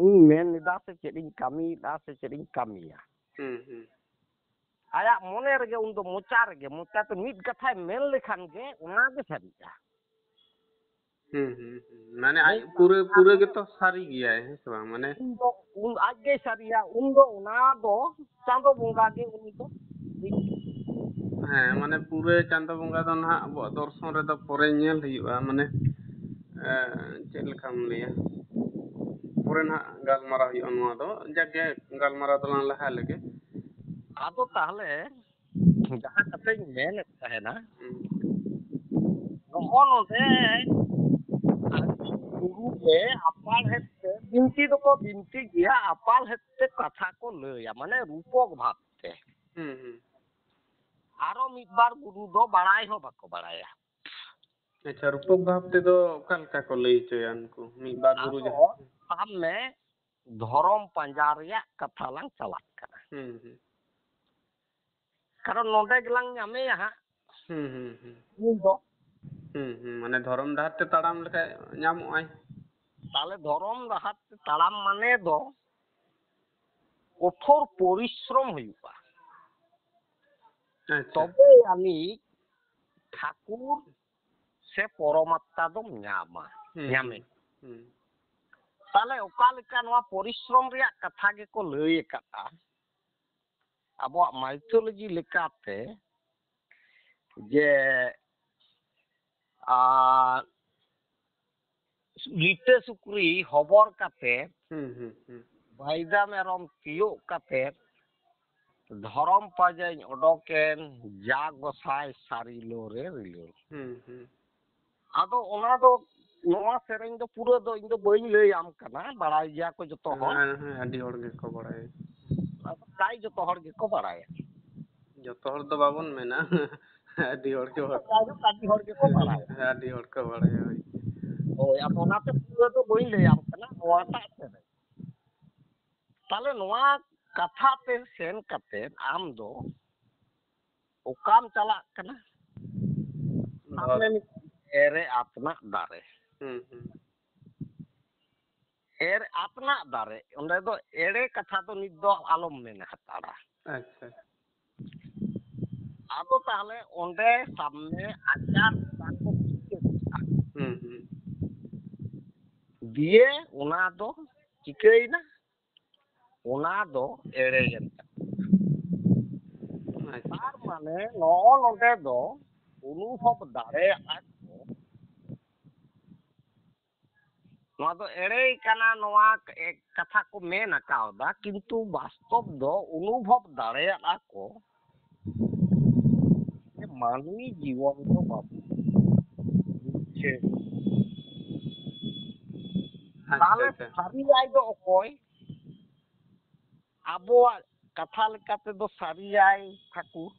ᱤᱧ ᱢᱮᱱ ᱮᱫᱟ ᱥᱮ ᱪᱮᱫ ᱤᱧ ᱠᱟᱹᱢᱤᱭᱮᱫᱟ ᱥᱮ ᱪᱮᱫ ᱤᱧ ᱠᱟᱹᱢᱤᱭᱟ᱾ ᱦᱩᱸ, ᱦᱩᱸ᱾ ᱟᱭᱟᱜ ᱢᱚᱱᱮ ᱨᱮᱜᱮ ᱩᱱ ᱫᱚ ᱢᱚᱪᱟ ᱨᱮᱜᱮ, ᱢᱚᱪᱟ ᱛᱮ ᱢᱤᱫ ᱠᱟᱛᱷᱟᱭ ᱢᱮᱱ ᱞᱮᱠᱷᱟᱱ ᱜᱮ ᱚᱱᱟ ᱜᱮ ᱥᱟᱹᱨᱤᱜᱼᱟ᱾ ᱦᱩᱸ ᱦᱩᱸ ᱦᱩᱸ᱾ ᱢᱟᱱᱮ ᱟᱡ ᱯᱩᱨᱟᱹ ᱯᱩᱨᱟᱹ ᱜᱮᱛᱚ ᱥᱟᱹᱨᱤ ᱜᱮᱭᱟᱭ, ᱦᱮᱸ ᱥᱮ ᱵᱟᱝ? ᱢᱟᱱᱮ ᱩᱱ ᱫᱚ ᱩᱱ ᱟᱡ ᱜᱮᱭ ᱥᱟᱹᱨᱤᱭᱟ, ᱩᱱ ᱫᱚ ᱚᱱᱟ ᱫᱚ ᱪᱟᱸᱫᱚ ᱵᱚᱸᱜᱟ ᱜᱮ ᱩᱱᱤ ᱫᱚ᱾ ᱦᱮᱸ, ᱢᱟᱱᱮ ᱯᱩᱨᱟᱹ ᱪᱟᱸᱫᱚ ᱵᱚᱸᱜᱟ ᱫᱚ ᱱᱟᱦᱟᱜ ᱟᱵᱚᱣᱟᱜ ᱫᱚᱨᱥᱚᱱ ᱨᱮᱫᱚ ᱯᱚᱨᱮ ᱧᱮᱞ ᱦᱩᱭᱩᱜᱼᱟ, ᱢᱟᱱᱮ ᱮ, ᱪᱮᱫ ᱞᱮᱠᱟᱢ ᱞᱟᱹᱭᱟ, ᱯᱚᱨᱮ ᱱᱟᱦᱟᱜ ᱜᱟᱞᱢᱟᱨᱟᱣ ᱦᱩᱭᱩᱜᱼᱟ ᱱᱚᱣᱟ ᱫᱚ, ᱡᱟᱠ ᱜᱮ ᱜᱟᱞᱢᱟᱨᱟᱣ ᱫᱚᱞᱟᱝ ᱞᱟᱦᱟ ᱞᱮᱜᱮ᱾ ᱟᱫᱚ ᱛᱟᱦᱞᱮ ᱡᱟᱦᱟᱸ ᱠᱟᱛᱷᱟᱧ ᱢᱮᱱᱮᱫ ᱛᱟᱦᱮᱱᱟ, ᱦᱩᱸ᱾ ᱱᱚᱜᱼᱚ ᱱᱚᱰᱮ ᱜᱩᱨᱩ ᱜᱮ ᱟᱯᱟᱲᱦᱮᱫ ᱛᱮ ᱵᱤᱱᱛᱤ ᱫᱚᱠᱚ ᱵᱤᱱᱛᱤ ᱜᱮᱭᱟ, ᱟᱯᱟᱲᱦᱮᱫ ᱛᱮ ᱠᱟᱛᱷᱟ ᱠᱚ ᱞᱟᱹᱭᱟ, ᱢᱟᱱᱮ ᱨᱩᱯᱚᱠ ᱵᱷᱟᱵᱽ ᱛᱮ᱾ ᱦᱩᱸ ᱦᱩᱸ᱾ ᱟᱨᱚ ᱢᱤᱫ ᱵᱟᱨ ᱜᱩᱨᱩ ᱫᱚ ᱵᱟᱲᱟᱭ ᱦᱚᱸ ᱵᱟᱠᱚ ᱵᱟᱲᱟᱭᱟ᱾ ᱟᱪᱪᱷᱟ, ᱨᱩᱯᱚᱠ ᱵᱷᱟᱵᱽ ᱛᱮᱫᱚ ᱚᱠᱟ ᱞᱮᱠᱟ ᱠᱚ ᱞᱟᱹᱭ ᱦᱚᱪᱚᱭᱟ ᱩᱱᱠᱩ ᱢᱤᱫ ᱵᱟᱨ ᱜᱩᱨᱩ ᱟᱫᱚ ᱡᱟᱦᱟᱸ? ᱥᱟᱵ ᱢᱮ, ᱫᱷᱚᱨᱚᱢ ᱯᱟᱸᱡᱟ ᱨᱮᱭᱟᱜ ᱠᱟᱛᱷᱟ ᱞᱟᱝ ᱪᱟᱞᱟᱜ ᱠᱟᱱᱟ᱾ ᱦᱩᱸ ᱦᱩᱸ᱾ ᱠᱟᱨᱚᱱ ᱱᱚᱰᱮ ᱜᱮᱞᱟᱝ ᱧᱟᱢᱮᱭᱟ ᱦᱟᱸᱜ᱾ ᱦᱩᱸ ᱦᱩᱸ ᱦᱩᱸ᱾ ᱩᱱ ᱫᱚ ᱦᱩᱸ ᱦᱩᱸ᱾ ᱢᱟᱱᱮ ᱫᱷᱚᱨᱚᱢ ᱰᱟᱦᱟᱨ ᱛᱮ ᱛᱟᱲᱟᱢ ᱞᱮᱠᱷᱟᱡ ᱧᱟᱢᱚᱜᱼᱟᱭ᱾ ᱛᱟᱦᱞᱮ ᱫᱷᱚᱨᱚᱢ ᱰᱟᱦᱟᱨ ᱛᱮ ᱛᱟᱲᱟᱢ ᱢᱟᱱᱮ ᱫᱚ ᱠᱚᱴᱷᱳᱨ ᱯᱚᱨᱤᱥᱨᱚᱢ ᱦᱩᱭᱩᱜᱼᱟ᱾ ᱟᱪᱪᱷᱟ᱾ ᱛᱚᱵᱮ ᱟᱹᱱᱤᱡ ᱴᱷᱟᱹᱠᱩᱨ ᱥᱮ ᱯᱚᱨᱚᱢᱟᱛᱢᱟ ᱫᱚᱢ ᱧᱟᱢᱟ, ᱦᱩᱸ, ᱧᱟᱢᱮ᱾ ᱦᱩᱸ᱾ ᱛᱟᱦᱞᱮ ᱚᱠᱟ ᱞᱮᱠᱟ ᱱᱚᱣᱟ ᱯᱚᱨᱤᱥᱨᱚᱢ ᱨᱮᱭᱟᱜ ᱠᱟᱛᱷᱟ ᱜᱮᱠᱚ ᱞᱟᱹᱭ ᱟᱠᱟᱫᱼᱟ? ᱟᱵᱚᱣᱟᱜ ᱢᱟᱭᱛᱷᱳᱞᱚᱡᱤ ᱞᱮᱠᱟᱛᱮ ᱡᱮ, ᱟᱨ ᱞᱤᱴᱟᱹ ᱥᱩᱠᱨᱤ ᱦᱚᱵᱚᱨ ᱠᱟᱛᱮ, ᱦᱩᱸ, ᱦᱩᱸ, ᱦᱩᱸ᱾ ᱵᱟᱭᱫᱟ ᱢᱮᱨᱚᱢ ᱛᱤᱭᱳᱜ ᱠᱟᱛᱮ, ᱫᱷᱚᱨᱚᱢ ᱯᱟᱸᱡᱟᱧ ᱚᱰᱚᱠᱮᱱ, ᱡᱟ ᱜᱚᱸᱥᱟᱭ ᱥᱟᱹᱨᱤ ᱞᱳ ᱨᱮ ᱨᱤᱞᱟᱹᱣ᱾ ᱦᱩᱸ, ᱦᱩᱸ᱾ ᱟᱫᱚ ᱚᱱᱟ ᱫᱚ, ᱱᱚᱣᱟ ᱥᱮᱨᱮᱧ ᱫᱚ ᱯᱩᱨᱟᱹ ᱫᱚ ᱤᱧ ᱫᱚ ᱵᱟᱹᱧ ᱞᱟᱹᱭᱟᱢ ᱠᱟᱱᱟ, ᱵᱟᱲᱟᱭ ᱜᱮᱭᱟ ᱠᱚ ᱡᱚᱛᱚ ᱦᱚᱲ᱾ ᱦᱮᱸ, ᱦᱮᱸ, ᱟᱹᱰᱤ ᱦᱚᱲ ᱜᱮᱠᱚ ᱵᱟᱲᱟᱭᱟ᱾ ᱟᱫᱚ ᱯᱨᱟᱭ ᱡᱚᱛᱚ ᱦᱚᱲ ᱜᱮᱠᱚ ᱵᱟᱲᱟᱭᱟ᱾ ᱡᱚᱛᱚ ᱦᱚᱲ ᱫᱚ ᱵᱟᱵᱚᱱ ᱢᱮᱱᱟ, ᱟᱹᱰᱤ ᱦᱚᱲ ᱜᱮ ᱵᱟᱲᱟᱭᱟ᱾ ᱡᱟᱭᱦᱳᱠ, ᱟᱹᱰᱤ ᱦᱚᱲ ᱜᱮᱠᱚ ᱵᱟᱲᱟᱭᱟ᱾ ᱦᱮᱸ, ᱟᱹᱰᱤ ᱦᱚᱲ ᱠᱚ ᱵᱟᱲᱟᱭᱟ, ᱦᱳᱭ᱾ ᱦᱳᱭ, ᱟᱫᱚ ᱚᱱᱟᱛᱮ ᱯᱩᱨᱟᱹ ᱫᱚ ᱵᱟᱹᱧ ᱞᱟᱹᱭᱟᱢ ᱠᱟᱱᱟ, ᱱᱚᱣᱟᱴᱟᱜ ᱥᱮᱨᱮᱧ᱾ ᱛᱟᱦᱞᱮ ᱱᱚᱣᱟ ᱠᱟᱛᱷᱟ ᱛᱮ ᱥᱮᱱ ᱠᱟᱛᱮ ᱟᱢ ᱫᱚ ᱚᱠᱟᱢ ᱪᱟᱞᱟᱜ ᱠᱟᱱᱟ? ᱫᱷᱚᱨ- ᱮᱨᱮ ᱟᱛᱱᱟᱜ ᱫᱟᱨᱮ᱾ ᱦᱩᱸ, ᱦᱩᱸ᱾ ᱮᱨ ᱟᱛᱱᱟᱜ ᱫᱟᱨᱮ, ᱚᱸᱰᱮ ᱫᱚ ᱮᱲᱮ ᱠᱟᱛᱷᱟ ᱫᱚ ᱱᱤᱛ ᱫᱚ ᱟᱞᱚᱢ ᱢᱮᱱ ᱦᱟᱛᱟᱲᱟ᱾ ᱟᱪᱪᱷᱟ᱾ ᱟᱫᱚ ᱛᱟᱦᱞᱮ ᱚᱸᱰᱮ ᱥᱟᱢᱱᱮ ᱟᱪᱟᱨ ᱚᱱᱟ ᱠᱚ ᱪᱤᱠᱟᱹ ᱠᱮᱫᱟ? ᱦᱩᱸ, ᱦᱩᱸ᱾ ᱫᱤᱭᱮ ᱚᱱᱟ ᱫᱚ ᱪᱤᱠᱟᱹᱭᱮᱱᱟ? ᱚᱱᱟ ᱫᱚ ᱮᱲᱮᱭᱮᱱ ᱛᱟᱠᱚᱣᱟ᱾ ᱟᱪᱪᱷᱟ, ᱛᱟᱨ ᱟᱪᱪᱷᱟ᱾ ᱢᱟᱱᱮ ᱱᱚᱜᱼᱚ ᱱᱚᱰᱮ ᱫᱚ ᱚᱱᱩᱵᱷᱚᱵ ᱫᱟᱲᱮᱭᱟᱜᱼᱟ ᱠᱚ᱾ ᱱᱚᱣᱟ ᱫᱚ ᱮᱲᱮ ᱠᱟᱱᱟ, ᱱᱚᱣᱟ ᱠᱟᱛᱷᱟ ᱠᱚ ᱢᱮᱱ ᱟᱠᱟᱣᱫᱟ, ᱠᱤᱱᱛᱩ ᱵᱟᱥᱛᱚᱵ ᱫᱚ ᱚᱱᱩᱵᱷᱚᱵ ᱫᱟᱲᱮᱭᱟᱜᱼᱟ ᱠᱚ ᱡᱮ ᱢᱟᱹᱱᱢᱤ ᱡᱤᱵᱚᱱ ᱫᱚ ᱵᱟᱹᱵᱩ ᱢᱩᱪᱟᱹᱫ᱾ ᱟᱪᱪᱷᱟ, ᱛᱟᱦᱞᱮ ᱟᱪᱪᱷᱟ᱾ ᱥᱟᱹᱨᱤᱭᱟᱭ ᱫᱚ ᱚᱠᱚᱭ? ᱟᱵᱚᱣᱟᱜ ᱠᱟᱛᱷᱟ ᱞᱮᱠᱟ ᱛᱮᱫᱚ ᱥᱟᱹᱨᱤᱭᱟᱭ ᱴᱷᱟᱹᱠᱩᱨ,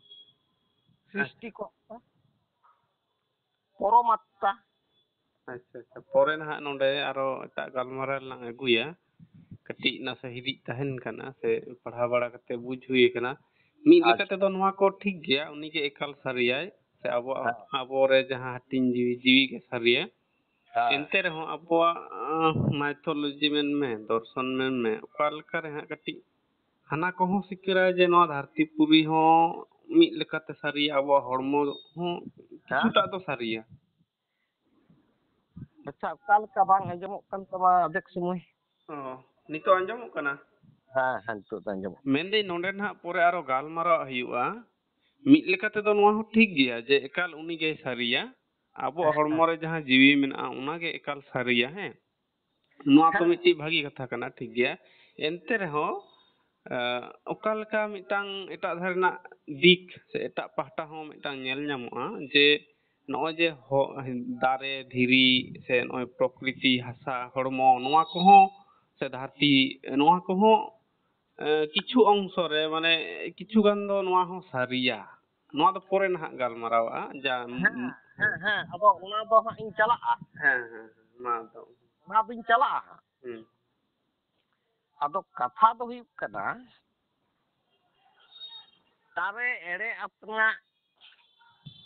ᱥᱨᱤᱥᱴᱤᱠᱚᱨᱛᱟ, ᱯᱚᱨᱚᱢᱟᱛᱢᱟ᱾ ᱟᱪᱪᱷᱟ, ᱟᱪᱪᱷᱟ᱾ ᱯᱚᱨᱮ ᱱᱟᱦᱟᱜ ᱱᱚᱰᱮ ᱟᱨᱚ ᱮᱴᱟᱜ ᱜᱟᱞᱢᱟᱨᱟᱣ ᱞᱟᱝ ᱟᱹᱜᱩᱭᱟ᱾ ᱠᱟᱹᱴᱤᱡ ᱱᱟᱥᱮ ᱦᱤᱫᱤᱡ ᱛᱟᱦᱮᱱ ᱠᱟᱱᱟ ᱥᱮ ᱯᱟᱲᱦᱟᱣ ᱵᱟᱲᱟ ᱠᱟᱛᱮ ᱵᱩᱡᱽ ᱦᱩᱭ ᱟᱠᱟᱱᱟ᱾ ᱢᱤᱫ ᱞᱮᱠᱟ ᱟᱪᱪᱷᱟ᱾ ᱛᱮᱫᱚ ᱱᱚᱣᱟ ᱠᱚ ᱴᱷᱤᱠ ᱜᱮᱭᱟ, ᱩᱱᱤ ᱜᱮ ᱮᱠᱟᱞ ᱥᱟᱹᱨᱤᱭᱟᱭ, ᱥᱮ ᱟᱵᱚᱣᱟᱜ, ᱦᱮᱸ᱾ ᱟᱵᱚᱨᱮ ᱡᱟᱦᱟᱸ ᱦᱟᱹᱴᱤᱧ ᱡᱤᱣᱤ, ᱡᱤᱣᱤ ᱜᱮ ᱥᱟᱹᱨᱤᱭᱟ᱾ ᱦᱮᱸ᱾ ᱮᱱᱛᱮ ᱨᱮᱦᱚᱸ ᱟᱵᱚᱣᱟᱜ, ᱟᱸ, mythology ᱢᱮᱱ ᱢᱮ, ᱫᱚᱨᱥᱚᱱ ᱢᱮᱱ ᱢᱮ, ᱚᱠᱟ ᱞᱮᱠᱟ ᱨᱮ ᱦᱟᱸᱜ ᱠᱟᱹᱴᱤᱡ ᱦᱟᱱᱟ ᱠᱚᱦᱚᱸ ᱥᱤᱠᱟᱹᱨᱟ ᱡᱮ ᱱᱚᱣᱟ ᱫᱷᱟᱹᱨᱛᱤ ᱯᱩᱨᱤ ᱦᱚᱸ ᱢᱤᱫ ᱞᱮᱠᱟᱛᱮ ᱥᱟᱹᱨᱤᱭᱟ, ᱟᱵᱚᱣᱟᱜ ᱦᱚᱲᱢᱚ ᱦᱚᱸ ᱦᱮᱸ? ᱠᱤᱪᱷᱩᱴᱟᱜ ᱫᱚ ᱥᱟᱹᱨᱤᱭᱟ᱾ ᱟᱪᱪᱷᱟ, ᱚᱠᱟ ᱞᱮᱠᱟ ᱵᱟᱝ ᱟᱸᱡᱚᱢᱚᱜ ᱠᱟᱱ ᱛᱟᱢᱟ ᱟᱫᱷᱮᱠ ᱥᱚᱢᱚᱭ? ᱚ, ᱱᱤᱛᱚᱜ ᱟᱸᱡᱚᱢᱚᱜ ᱠᱟᱱᱟ? ᱦᱮᱸ, ᱦᱮᱸ, ᱱᱤᱛᱚᱜ ᱫᱚ ᱟᱸᱡᱚᱢᱚᱜ ᱠᱟᱱᱟ᱾ ᱢᱮᱱᱫᱟᱹᱧ, ᱱᱚᱰᱮ ᱱᱟᱦᱟᱜ ᱯᱚᱨᱮ ᱟᱨᱚ ᱜᱟᱞᱢᱟᱨᱟᱣ ᱦᱩᱭᱩᱜᱼᱟ᱾ ᱢᱤᱫ ᱞᱮᱠᱟ ᱛᱮᱫᱚ ᱱᱚᱣᱟ ᱦᱚᱸ ᱴᱷᱤᱠ ᱜᱮᱭᱟ ᱡᱮ ᱮᱠᱟᱞ ᱩᱱᱤ ᱜᱮᱭ ᱥᱟᱹᱨᱤᱭᱟ᱾ ᱟᱵᱚᱣᱟᱜ ᱦᱮᱸ, ᱦᱚᱲᱢᱚ ᱦᱮᱸ᱾ ᱨᱮ ᱡᱟᱦᱟᱸ ᱡᱤᱣᱤ ᱢᱮᱱᱟᱜᱼᱟ, ᱚᱱᱟ ᱜᱮ ᱮᱠᱟᱞ ᱥᱟᱹᱨᱤᱭᱟ, ᱦᱮᱸ? ᱱᱚᱣᱟ ᱛᱚ ᱦᱮᱸ᱾ ᱢᱤᱫᱴᱤᱡ ᱵᱷᱟᱹᱜᱤ ᱠᱟᱛᱷᱟ ᱠᱟᱱᱟ, ᱴᱷᱤᱠ ᱜᱮᱭᱟ᱾ ᱮᱱᱛᱮ ᱨᱮᱦᱚᱸ, ᱮ, ᱚᱠᱟ ᱞᱮᱠᱟ ᱢᱤᱫᱴᱟᱝ ᱮᱴᱟᱜ ᱫᱷᱟᱨᱮ ᱨᱮᱱᱟᱜ ᱫᱤᱠ ᱥᱮ ᱮᱴᱟᱜ ᱯᱟᱦᱴᱟ ᱦᱚᱸ ᱢᱤᱫᱴᱟᱝ ᱧᱮᱞ ᱧᱟᱢᱚᱜᱼᱟ ᱡᱮ ᱱᱚᱜᱼᱚᱭ ᱡᱮ ᱦᱚ-, ᱫᱟᱨᱮ, ᱫᱷᱤᱨᱤ ᱥᱮ ᱱᱚᱜᱼᱚᱭ ᱯᱨᱚᱠᱨᱤᱛᱤ, ᱦᱟᱥᱟ, ᱦᱚᱲᱢᱚ, ᱱᱚᱣᱟ ᱠᱚᱦᱚᱸ ᱥᱮ ᱫᱷᱟᱹᱨᱛᱤ, ᱱᱚᱣᱟ ᱠᱚᱦᱚᱸ, ᱮ, ᱠᱤᱪᱷᱩ ᱚᱝᱥᱚ ᱨᱮ, ᱢᱟᱱᱮ, ᱠᱤᱪᱷᱩ ᱜᱟᱱ ᱫᱚ ᱱᱚᱣᱟ ᱦᱚᱸ ᱥᱟᱹᱨᱤᱭᱟ᱾ ᱱᱚᱣᱟ ᱫᱚ ᱯᱚᱨᱮ ᱱᱟᱦᱟᱜ ᱜᱟᱞᱢᱟᱨᱟᱣᱟ, ᱡᱟ ᱦᱮᱸ, ᱦᱮᱸ, ᱦᱮᱸ, ᱟᱫᱚ ᱚᱱᱟ ᱫᱚ ᱦᱟᱸᱜ ᱤᱧ ᱪᱟᱞᱟᱜᱼᱟ᱾ ᱦᱮᱸ, ᱦᱮᱸ, ᱦᱮᱸ, ᱢᱟ ᱟᱫᱚ᱾ ᱚᱱᱟ ᱫᱚᱧ ᱪᱟᱞᱟᱜᱼᱟ ᱦᱟᱸᱜ᱾ ᱦᱩᱸ᱾ ᱟᱫᱚ ᱠᱟᱛᱷᱟ ᱫᱚ ᱦᱩᱭᱩᱜ ᱠᱟᱱᱟ, ᱛᱟᱨᱮ ᱮᱲᱮ ᱟᱯᱱᱟ-,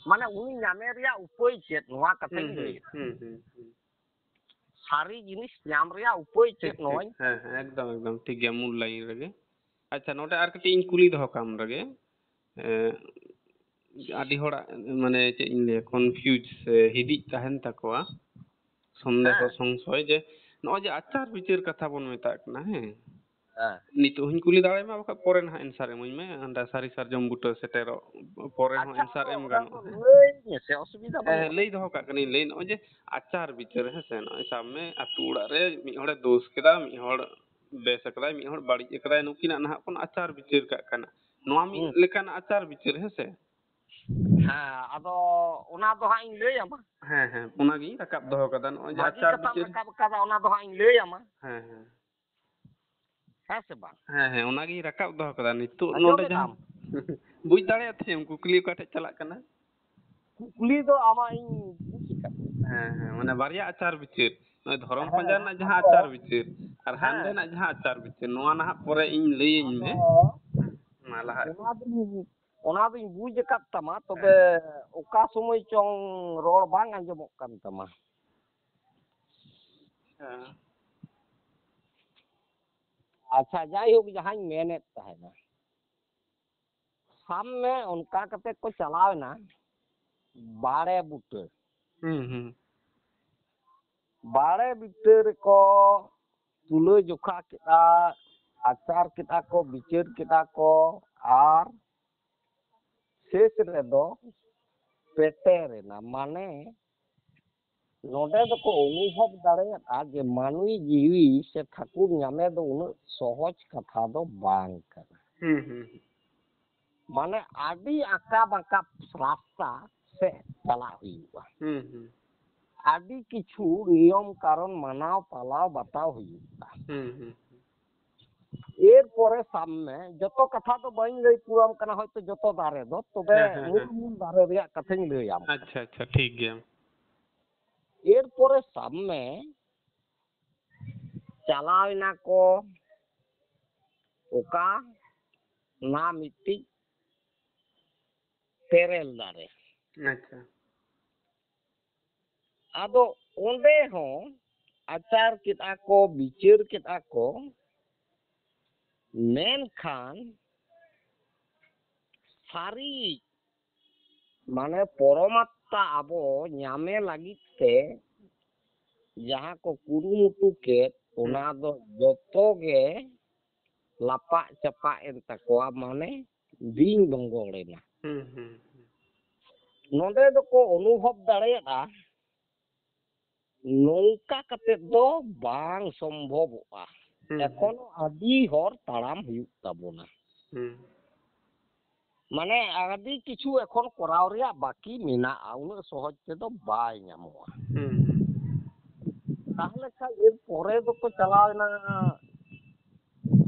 ᱢᱟᱱᱮ ᱩᱱᱤ ᱧᱟᱢᱮ ᱨᱮᱭᱟᱜ ᱩᱯᱟᱹᱭ ᱪᱮᱫ, ᱱᱚᱣᱟ ᱠᱟᱛᱷᱟᱧ ᱦᱩᱸ, ᱦᱩᱸ, ᱞᱟᱹᱭᱮᱫᱟ᱾ ᱦᱩᱸ, ᱦᱩᱸ, ᱦᱩᱸ᱾ ᱥᱟᱹᱨᱤ ᱡᱤᱱᱤᱥ ᱧᱟᱢ ᱨᱮᱭᱟᱜ ᱩᱯᱟᱹᱭ ᱪᱮᱫ, ᱴᱷᱤᱠ, ᱴᱷᱤᱠ᱾ ᱱᱚᱣᱟᱧ ᱦᱮᱸ, ᱦᱮᱸ, ᱮᱠᱫᱚᱢ, ᱮᱠᱫᱚᱢ, ᱴᱷᱤᱠ ᱜᱮᱭᱟ, ᱢᱩᱞ line ᱨᱮᱜᱮ᱾ ᱟᱪᱪᱷᱟ, ᱱᱚᱰᱮ ᱟᱨ ᱠᱟᱹᱴᱤᱡ ᱤᱧ ᱠᱩᱞᱤ ᱫᱚᱦᱚ ᱠᱟᱢ ᱨᱮᱜᱮ᱾ ᱮᱸ, ᱟᱹᱰᱤ ᱦᱚᱲᱟᱜ ᱢᱟᱱᱮ ᱪᱮᱫ ᱤᱧ ᱞᱟᱹᱭᱟ, ᱠᱚᱱᱯᱷᱤᱭᱩᱡᱽ ᱥᱮ ᱦᱤᱫᱤᱡ ᱛᱟᱦᱮᱱ ᱛᱟᱠᱚᱣᱟ, ᱥᱚᱱᱫᱮᱦᱚ, ᱦᱮᱸ᱾ ᱥᱚᱝᱥᱚᱭ, ᱡᱮ ᱱᱚᱜᱼᱚᱭ ᱡᱮ ᱟᱪᱟᱨ ᱵᱤᱪᱟᱹᱨ ᱠᱟᱛᱷᱟ ᱵᱚᱱ ᱢᱮᱛᱟᱜ ᱠᱟᱱᱟ, ᱦᱮᱸ, ᱦᱮᱸ᱾ ᱱᱤᱛᱚᱜ ᱦᱚᱧ ᱠᱩᱞᱤ ᱫᱟᱲᱮᱭᱟᱢᱟ, ᱵᱟᱠᱷᱟᱡ ᱯᱚᱨᱮ ᱱᱟᱦᱟᱜ ᱮᱱᱥᱟᱨ ᱮᱢᱟᱹᱧ ᱢᱮ, ᱦᱟᱸᱰᱮ ᱥᱟᱹᱨᱤ ᱥᱟᱨᱡᱚᱢ ᱵᱩᱴᱟᱹ ᱥᱮᱴᱮᱨᱚᱜ ᱯᱚᱨᱮ ᱦᱚᱸ ᱟᱪᱪᱷᱟ, ᱮᱱᱥᱟᱨ ᱮᱢ ᱚᱱᱟ ᱜᱟᱱᱚᱜᱼᱟ, ᱠᱚ ᱦᱮᱸ᱾ ᱞᱟᱹᱭ ᱢᱮᱥᱮ, ᱚᱥᱩᱵᱤᱫᱷᱟ ᱦᱮᱸ, ᱵᱟᱹᱱᱩᱜᱼᱟ᱾ ᱞᱟᱹᱭ ᱫᱚᱦᱚ ᱠᱟᱜ ᱠᱟᱹᱱᱟᱹᱧ, ᱞᱟᱹᱭ, ᱱᱚᱜᱼᱚᱭ ᱡᱮ ᱟᱪᱟᱨ ᱵᱤᱪᱟᱹᱨ, ᱦᱮᱸ ᱥᱮ, ᱱᱚᱜᱼᱚᱭ ᱥᱟᱵ ᱢᱮ, ᱟᱹᱛᱩ ᱚᱲᱟᱜ ᱨᱮ ᱢᱤᱫ ᱦᱚᱲᱮ ᱫᱳᱥ ᱠᱮᱫᱟ, ᱢᱤᱫ ᱦᱚᱲ ᱵᱮᱥ ᱟᱠᱟᱫᱟᱭ, ᱢᱤᱫ ᱦᱚᱲ ᱵᱟᱹᱲᱤᱡ ᱟᱠᱟᱫᱟᱭ, ᱱᱩᱠᱤᱱᱟᱜ ᱱᱟᱦᱟᱜ ᱵᱚᱱ ᱟᱪᱟᱨ ᱵᱤᱪᱟᱹᱨ ᱠᱟᱜ ᱠᱟᱱᱟ᱾ ᱱᱚᱣᱟ ᱢᱤᱫ ᱦᱩᱸ᱾ ᱞᱮᱠᱟᱱ ᱟᱪᱟᱨ ᱵᱤᱪᱟᱹᱨ, ᱦᱮᱸ ᱥᱮ? ᱦᱮᱸ, ᱟᱫᱚ ᱚᱱᱟ ᱫᱚ ᱦᱟᱸᱜ ᱤᱧ ᱞᱟᱹᱭ ᱟᱢᱟ᱾ ᱦᱮᱸ, ᱦᱮᱸ, ᱚᱱᱟᱜᱤᱧ ᱨᱟᱠᱟᱵ ᱫᱚᱦᱚ ᱠᱟᱫᱟ, ᱱᱚᱜᱼᱚᱭ ᱡᱮ ᱵᱷᱟᱹᱜᱤ ᱟᱪᱟᱨ ᱠᱟᱛᱷᱟᱢ ᱵᱤᱪᱟᱹᱨ᱾ ᱨᱟᱠᱟᱵ ᱟᱠᱟᱫᱟ, ᱚᱱᱟ ᱫᱚ ᱦᱟᱸᱜ ᱤᱧ ᱞᱟᱹᱭ ᱟᱢᱟ᱾ ᱦᱮᱸ, ᱦᱮᱸ᱾ ᱦᱮᱸ ᱥᱮ ᱵᱟᱝ? ᱦᱮᱸ, ᱦᱮᱸ, ᱚᱱᱟᱜᱤᱧ ᱨᱟᱠᱟᱵ ᱫᱚᱦᱚ ᱠᱟᱫᱟ᱾ ᱱᱤᱛᱚᱜ ᱟᱸᱡᱚᱢ ᱱᱚᱰᱮ ᱮᱫᱟᱢ? ᱡᱟᱦᱟᱸ ᱵᱩᱡᱽ ᱫᱟᱲᱮᱭᱟᱜ ᱛᱟᱦᱮᱸᱢ ᱠᱩᱠᱞᱤ ᱚᱠᱟ ᱴᱷᱮᱡ ᱪᱟᱞᱟᱜ ᱠᱟᱱᱟ? ᱠᱩᱠᱞᱤ ᱫᱚ ᱟᱢᱟᱜ ᱤᱧ ᱵᱩᱡᱽ ᱟᱠᱟᱫ᱾ ᱦᱮᱸ, ᱦᱮᱸ, ᱢᱟᱱᱮ ᱵᱟᱨᱭᱟ ᱟᱪᱟᱨ ᱵᱤᱪᱟᱹᱨ, ᱱᱚᱜᱼᱚᱭ ᱫᱷᱚᱨᱚᱢ ᱦᱮᱸ, ᱯᱟᱸᱡᱟ ᱨᱮᱱᱟᱜ ᱡᱟᱦᱟᱸ ᱟᱫᱚ ᱟᱪᱟᱨ ᱵᱤᱪᱟᱹᱨ ᱟᱨ ᱦᱮᱸ, ᱦᱟᱸᱰᱮᱱᱟᱜ ᱡᱟᱦᱟᱸ ᱟᱪᱟᱨ ᱵᱤᱪᱟᱹᱨ, ᱱᱚᱣᱟ ᱱᱟᱦᱟᱜ ᱯᱚᱨᱮ ᱤᱧ ᱞᱟᱹᱭᱟᱹᱧ ᱟᱫᱚ ᱢᱮ᱾ ᱢᱟ ᱞᱟᱦᱟ᱾ ᱚᱱᱟ ᱫᱚᱧ, ᱚᱱᱟ ᱫᱚᱧ ᱵᱩᱡᱽ ᱟᱠᱟᱫ ᱛᱟᱢᱟ, ᱛᱚᱵᱮ ᱦᱮᱸ᱾ ᱚᱠᱟ ᱥᱚᱢᱚᱭ ᱪᱚᱝ ᱨᱚᱲ ᱵᱟᱝ ᱟᱸᱡᱚᱢᱚᱜ ᱠᱟᱱ ᱛᱟᱢᱟ᱾ ᱦᱮᱸ᱾ ᱟᱪᱪᱷᱟ, ᱡᱟᱭᱦᱳᱠ, ᱡᱟᱦᱟᱸᱧ ᱢᱮᱱᱮᱫ ᱛᱟᱦᱮᱱᱟ, ᱥᱟᱵ ᱢᱮ, ᱚᱱᱠᱟ ᱠᱟᱛᱮ ᱠᱚ ᱪᱟᱞᱟᱣ ᱮᱱᱟ ᱵᱟᱲᱮ ᱵᱩᱴᱟᱹ᱾ ᱦᱩᱸ, ᱦᱩᱸ᱾ ᱵᱟᱲᱮ ᱵᱩᱴᱟᱹ ᱨᱮᱠᱚ ᱛᱩᱞᱟᱹ ᱡᱚᱠᱷᱟ ᱠᱮᱫᱟ, ᱟᱪᱟᱨ ᱠᱮᱫᱟ ᱠᱚ, ᱵᱤᱪᱟᱹᱨ ᱠᱮᱫᱟ ᱠᱚ, ᱟᱨ ᱥᱮᱥ ᱨᱮᱫᱚ ᱯᱮᱴᱮᱨ ᱮᱱᱟ᱾ ᱢᱟᱱᱮ, ᱱᱚᱰᱮ ᱫᱚᱠᱚ ᱚᱱᱩᱵᱷᱚᱵ ᱫᱟᱲᱮᱭᱟᱫᱼᱟ ᱡᱮ ᱢᱟᱹᱱᱢᱤ ᱡᱤᱣᱤ ᱥᱮ ᱴᱷᱟᱹᱠᱩᱨ ᱧᱟᱢᱮ ᱫᱚ ᱩᱱᱟᱹᱜ ᱥᱚᱦᱚᱡ ᱠᱟᱛᱷᱟ ᱫᱚ ᱵᱟᱝ ᱠᱟᱱᱟ᱾ ᱦᱩᱸ, ᱦᱩᱸ, ᱦᱩᱸ᱾ ᱢᱟᱱᱮ, ᱟᱹᱰᱤ ᱟᱸᱠᱟ ᱵᱟᱸᱠᱟ ᱨᱟᱥᱛᱟ ᱥᱮ ᱪᱟᱞᱟᱜ ᱦᱩᱭᱩᱜᱼᱟ᱾ ᱦᱩᱸ, ᱦᱩᱸ᱾ ᱟᱹᱰᱤ ᱠᱤᱪᱷᱩ ᱱᱤᱭᱚᱢ ᱠᱟᱨᱚᱱ ᱢᱟᱱᱟᱣ ᱯᱟᱞᱟᱣ ᱵᱟᱛᱟᱣ ᱦᱩᱭᱩᱜᱼᱟ᱾ ᱦᱩᱸ, ᱦᱩᱸ, ᱦᱩᱸ᱾ ᱮᱨᱯᱚᱨᱮ ᱥᱟᱵ ᱢᱮ, ᱡᱚᱛᱚ ᱠᱟᱛᱷᱟ ᱫᱚ ᱵᱟᱹᱧ ᱞᱟᱹᱭ ᱯᱩᱨᱟᱹᱣᱟᱢ ᱠᱟᱱᱟ ᱦᱚᱭᱛᱚ ᱡᱚᱛᱚ ᱫᱟᱨᱮ ᱫᱚ, ᱛᱚᱵᱮ ᱦᱮᱸ, ᱦᱮᱸ, ᱢᱩᱞ ᱦᱮᱸ᱾ ᱢᱩᱞ ᱫᱟᱨᱮ ᱨᱮᱭᱟᱜ ᱠᱟᱛᱷᱟᱧ ᱞᱟᱹᱭᱟᱢ ᱠᱟᱱᱟ᱾ ᱟᱪᱪᱷᱟ, ᱟᱪᱪᱷᱟ, ᱴᱷᱤᱠ ᱜᱮᱭᱟ᱾ ᱮᱨᱯᱚᱨᱮ ᱥᱟᱵ ᱢᱮ, ᱪᱟᱞᱟᱣ ᱮᱱᱟ ᱠᱚ ᱚᱠᱟ ᱱᱟ ᱢᱤᱫᱴᱤᱡ ᱛᱮᱨᱮᱞ ᱫᱟᱨᱮ᱾ ᱟᱪᱪᱷᱟ᱾ ᱟᱫᱚ ᱚᱸᱰᱮ ᱦᱚᱸ ᱟᱪᱟᱨ ᱠᱮᱫᱼᱟ ᱠᱚ, ᱵᱤᱪᱟᱹᱨ ᱠᱮᱫᱼᱟ ᱠᱚ, ᱢᱮᱱᱠᱷᱟᱱ ᱥᱟᱹᱨᱤ ᱢᱟᱱᱮ ᱯᱚᱨᱚᱢᱟᱛᱛᱟ ᱟᱵᱚ ᱧᱟᱢᱮ ᱞᱟᱹᱜᱤᱫ ᱛᱮ ᱡᱟᱦᱟᱸ ᱠᱚ ᱠᱩᱨᱩᱢᱩᱴᱩ ᱠᱮᱫ, ᱚᱱᱟ ᱫᱚ ᱡᱚᱛᱚ ᱜᱮ ᱞᱟᱯᱟᱜ ᱪᱟᱯᱟᱜ ᱮᱱ ᱛᱟᱠᱚᱣᱟ, ᱢᱟᱱᱮ ᱵᱤᱧ ᱵᱚᱝᱜᱚᱲ ᱮᱱᱟ᱾ ᱦᱩᱸ, ᱦᱩᱸ, ᱦᱩᱸ᱾ ᱱᱚᱰᱮ ᱫᱚᱠᱚ ᱚᱱᱩᱵᱷᱚᱵ ᱫᱟᱲᱮᱭᱟᱫᱼᱟ, ᱱᱚᱝᱠᱟ ᱠᱟᱛᱮ ᱫᱚ ᱵᱟᱝ ᱥᱚᱢᱵᱷᱚᱵᱚᱜᱼᱟ᱾ ᱦᱩᱸ, ᱮᱠᱷᱚᱱᱳ ᱟᱹᱰᱤ ᱦᱚᱨ ᱛᱟᱲᱟᱢ ᱦᱩᱭᱩᱜ ᱛᱟᱵᱚᱱᱟ᱾ ᱦᱩᱸ, ᱢᱟᱱᱮ ᱟᱹᱰᱤ ᱠᱤᱪᱷᱩ ᱮᱠᱷᱚᱱ ᱠᱚᱨᱟᱣ ᱨᱮᱭᱟᱜ ᱵᱟᱹᱠᱤ ᱢᱮᱱᱟᱜᱼᱟ, ᱩᱱᱟᱹᱜ ᱥᱚᱦᱚᱡ ᱛᱮᱫᱚ ᱵᱟᱭ ᱧᱟᱢᱚᱜᱼᱟ᱾ ᱦᱩᱸ, ᱦᱩᱸ᱾ ᱛᱟᱦᱞᱮ ᱠᱷᱟᱱ ᱮᱨ ᱯᱚᱨᱮ ᱫᱚᱠᱚ ᱪᱟᱞᱟᱣ ᱮᱱᱟ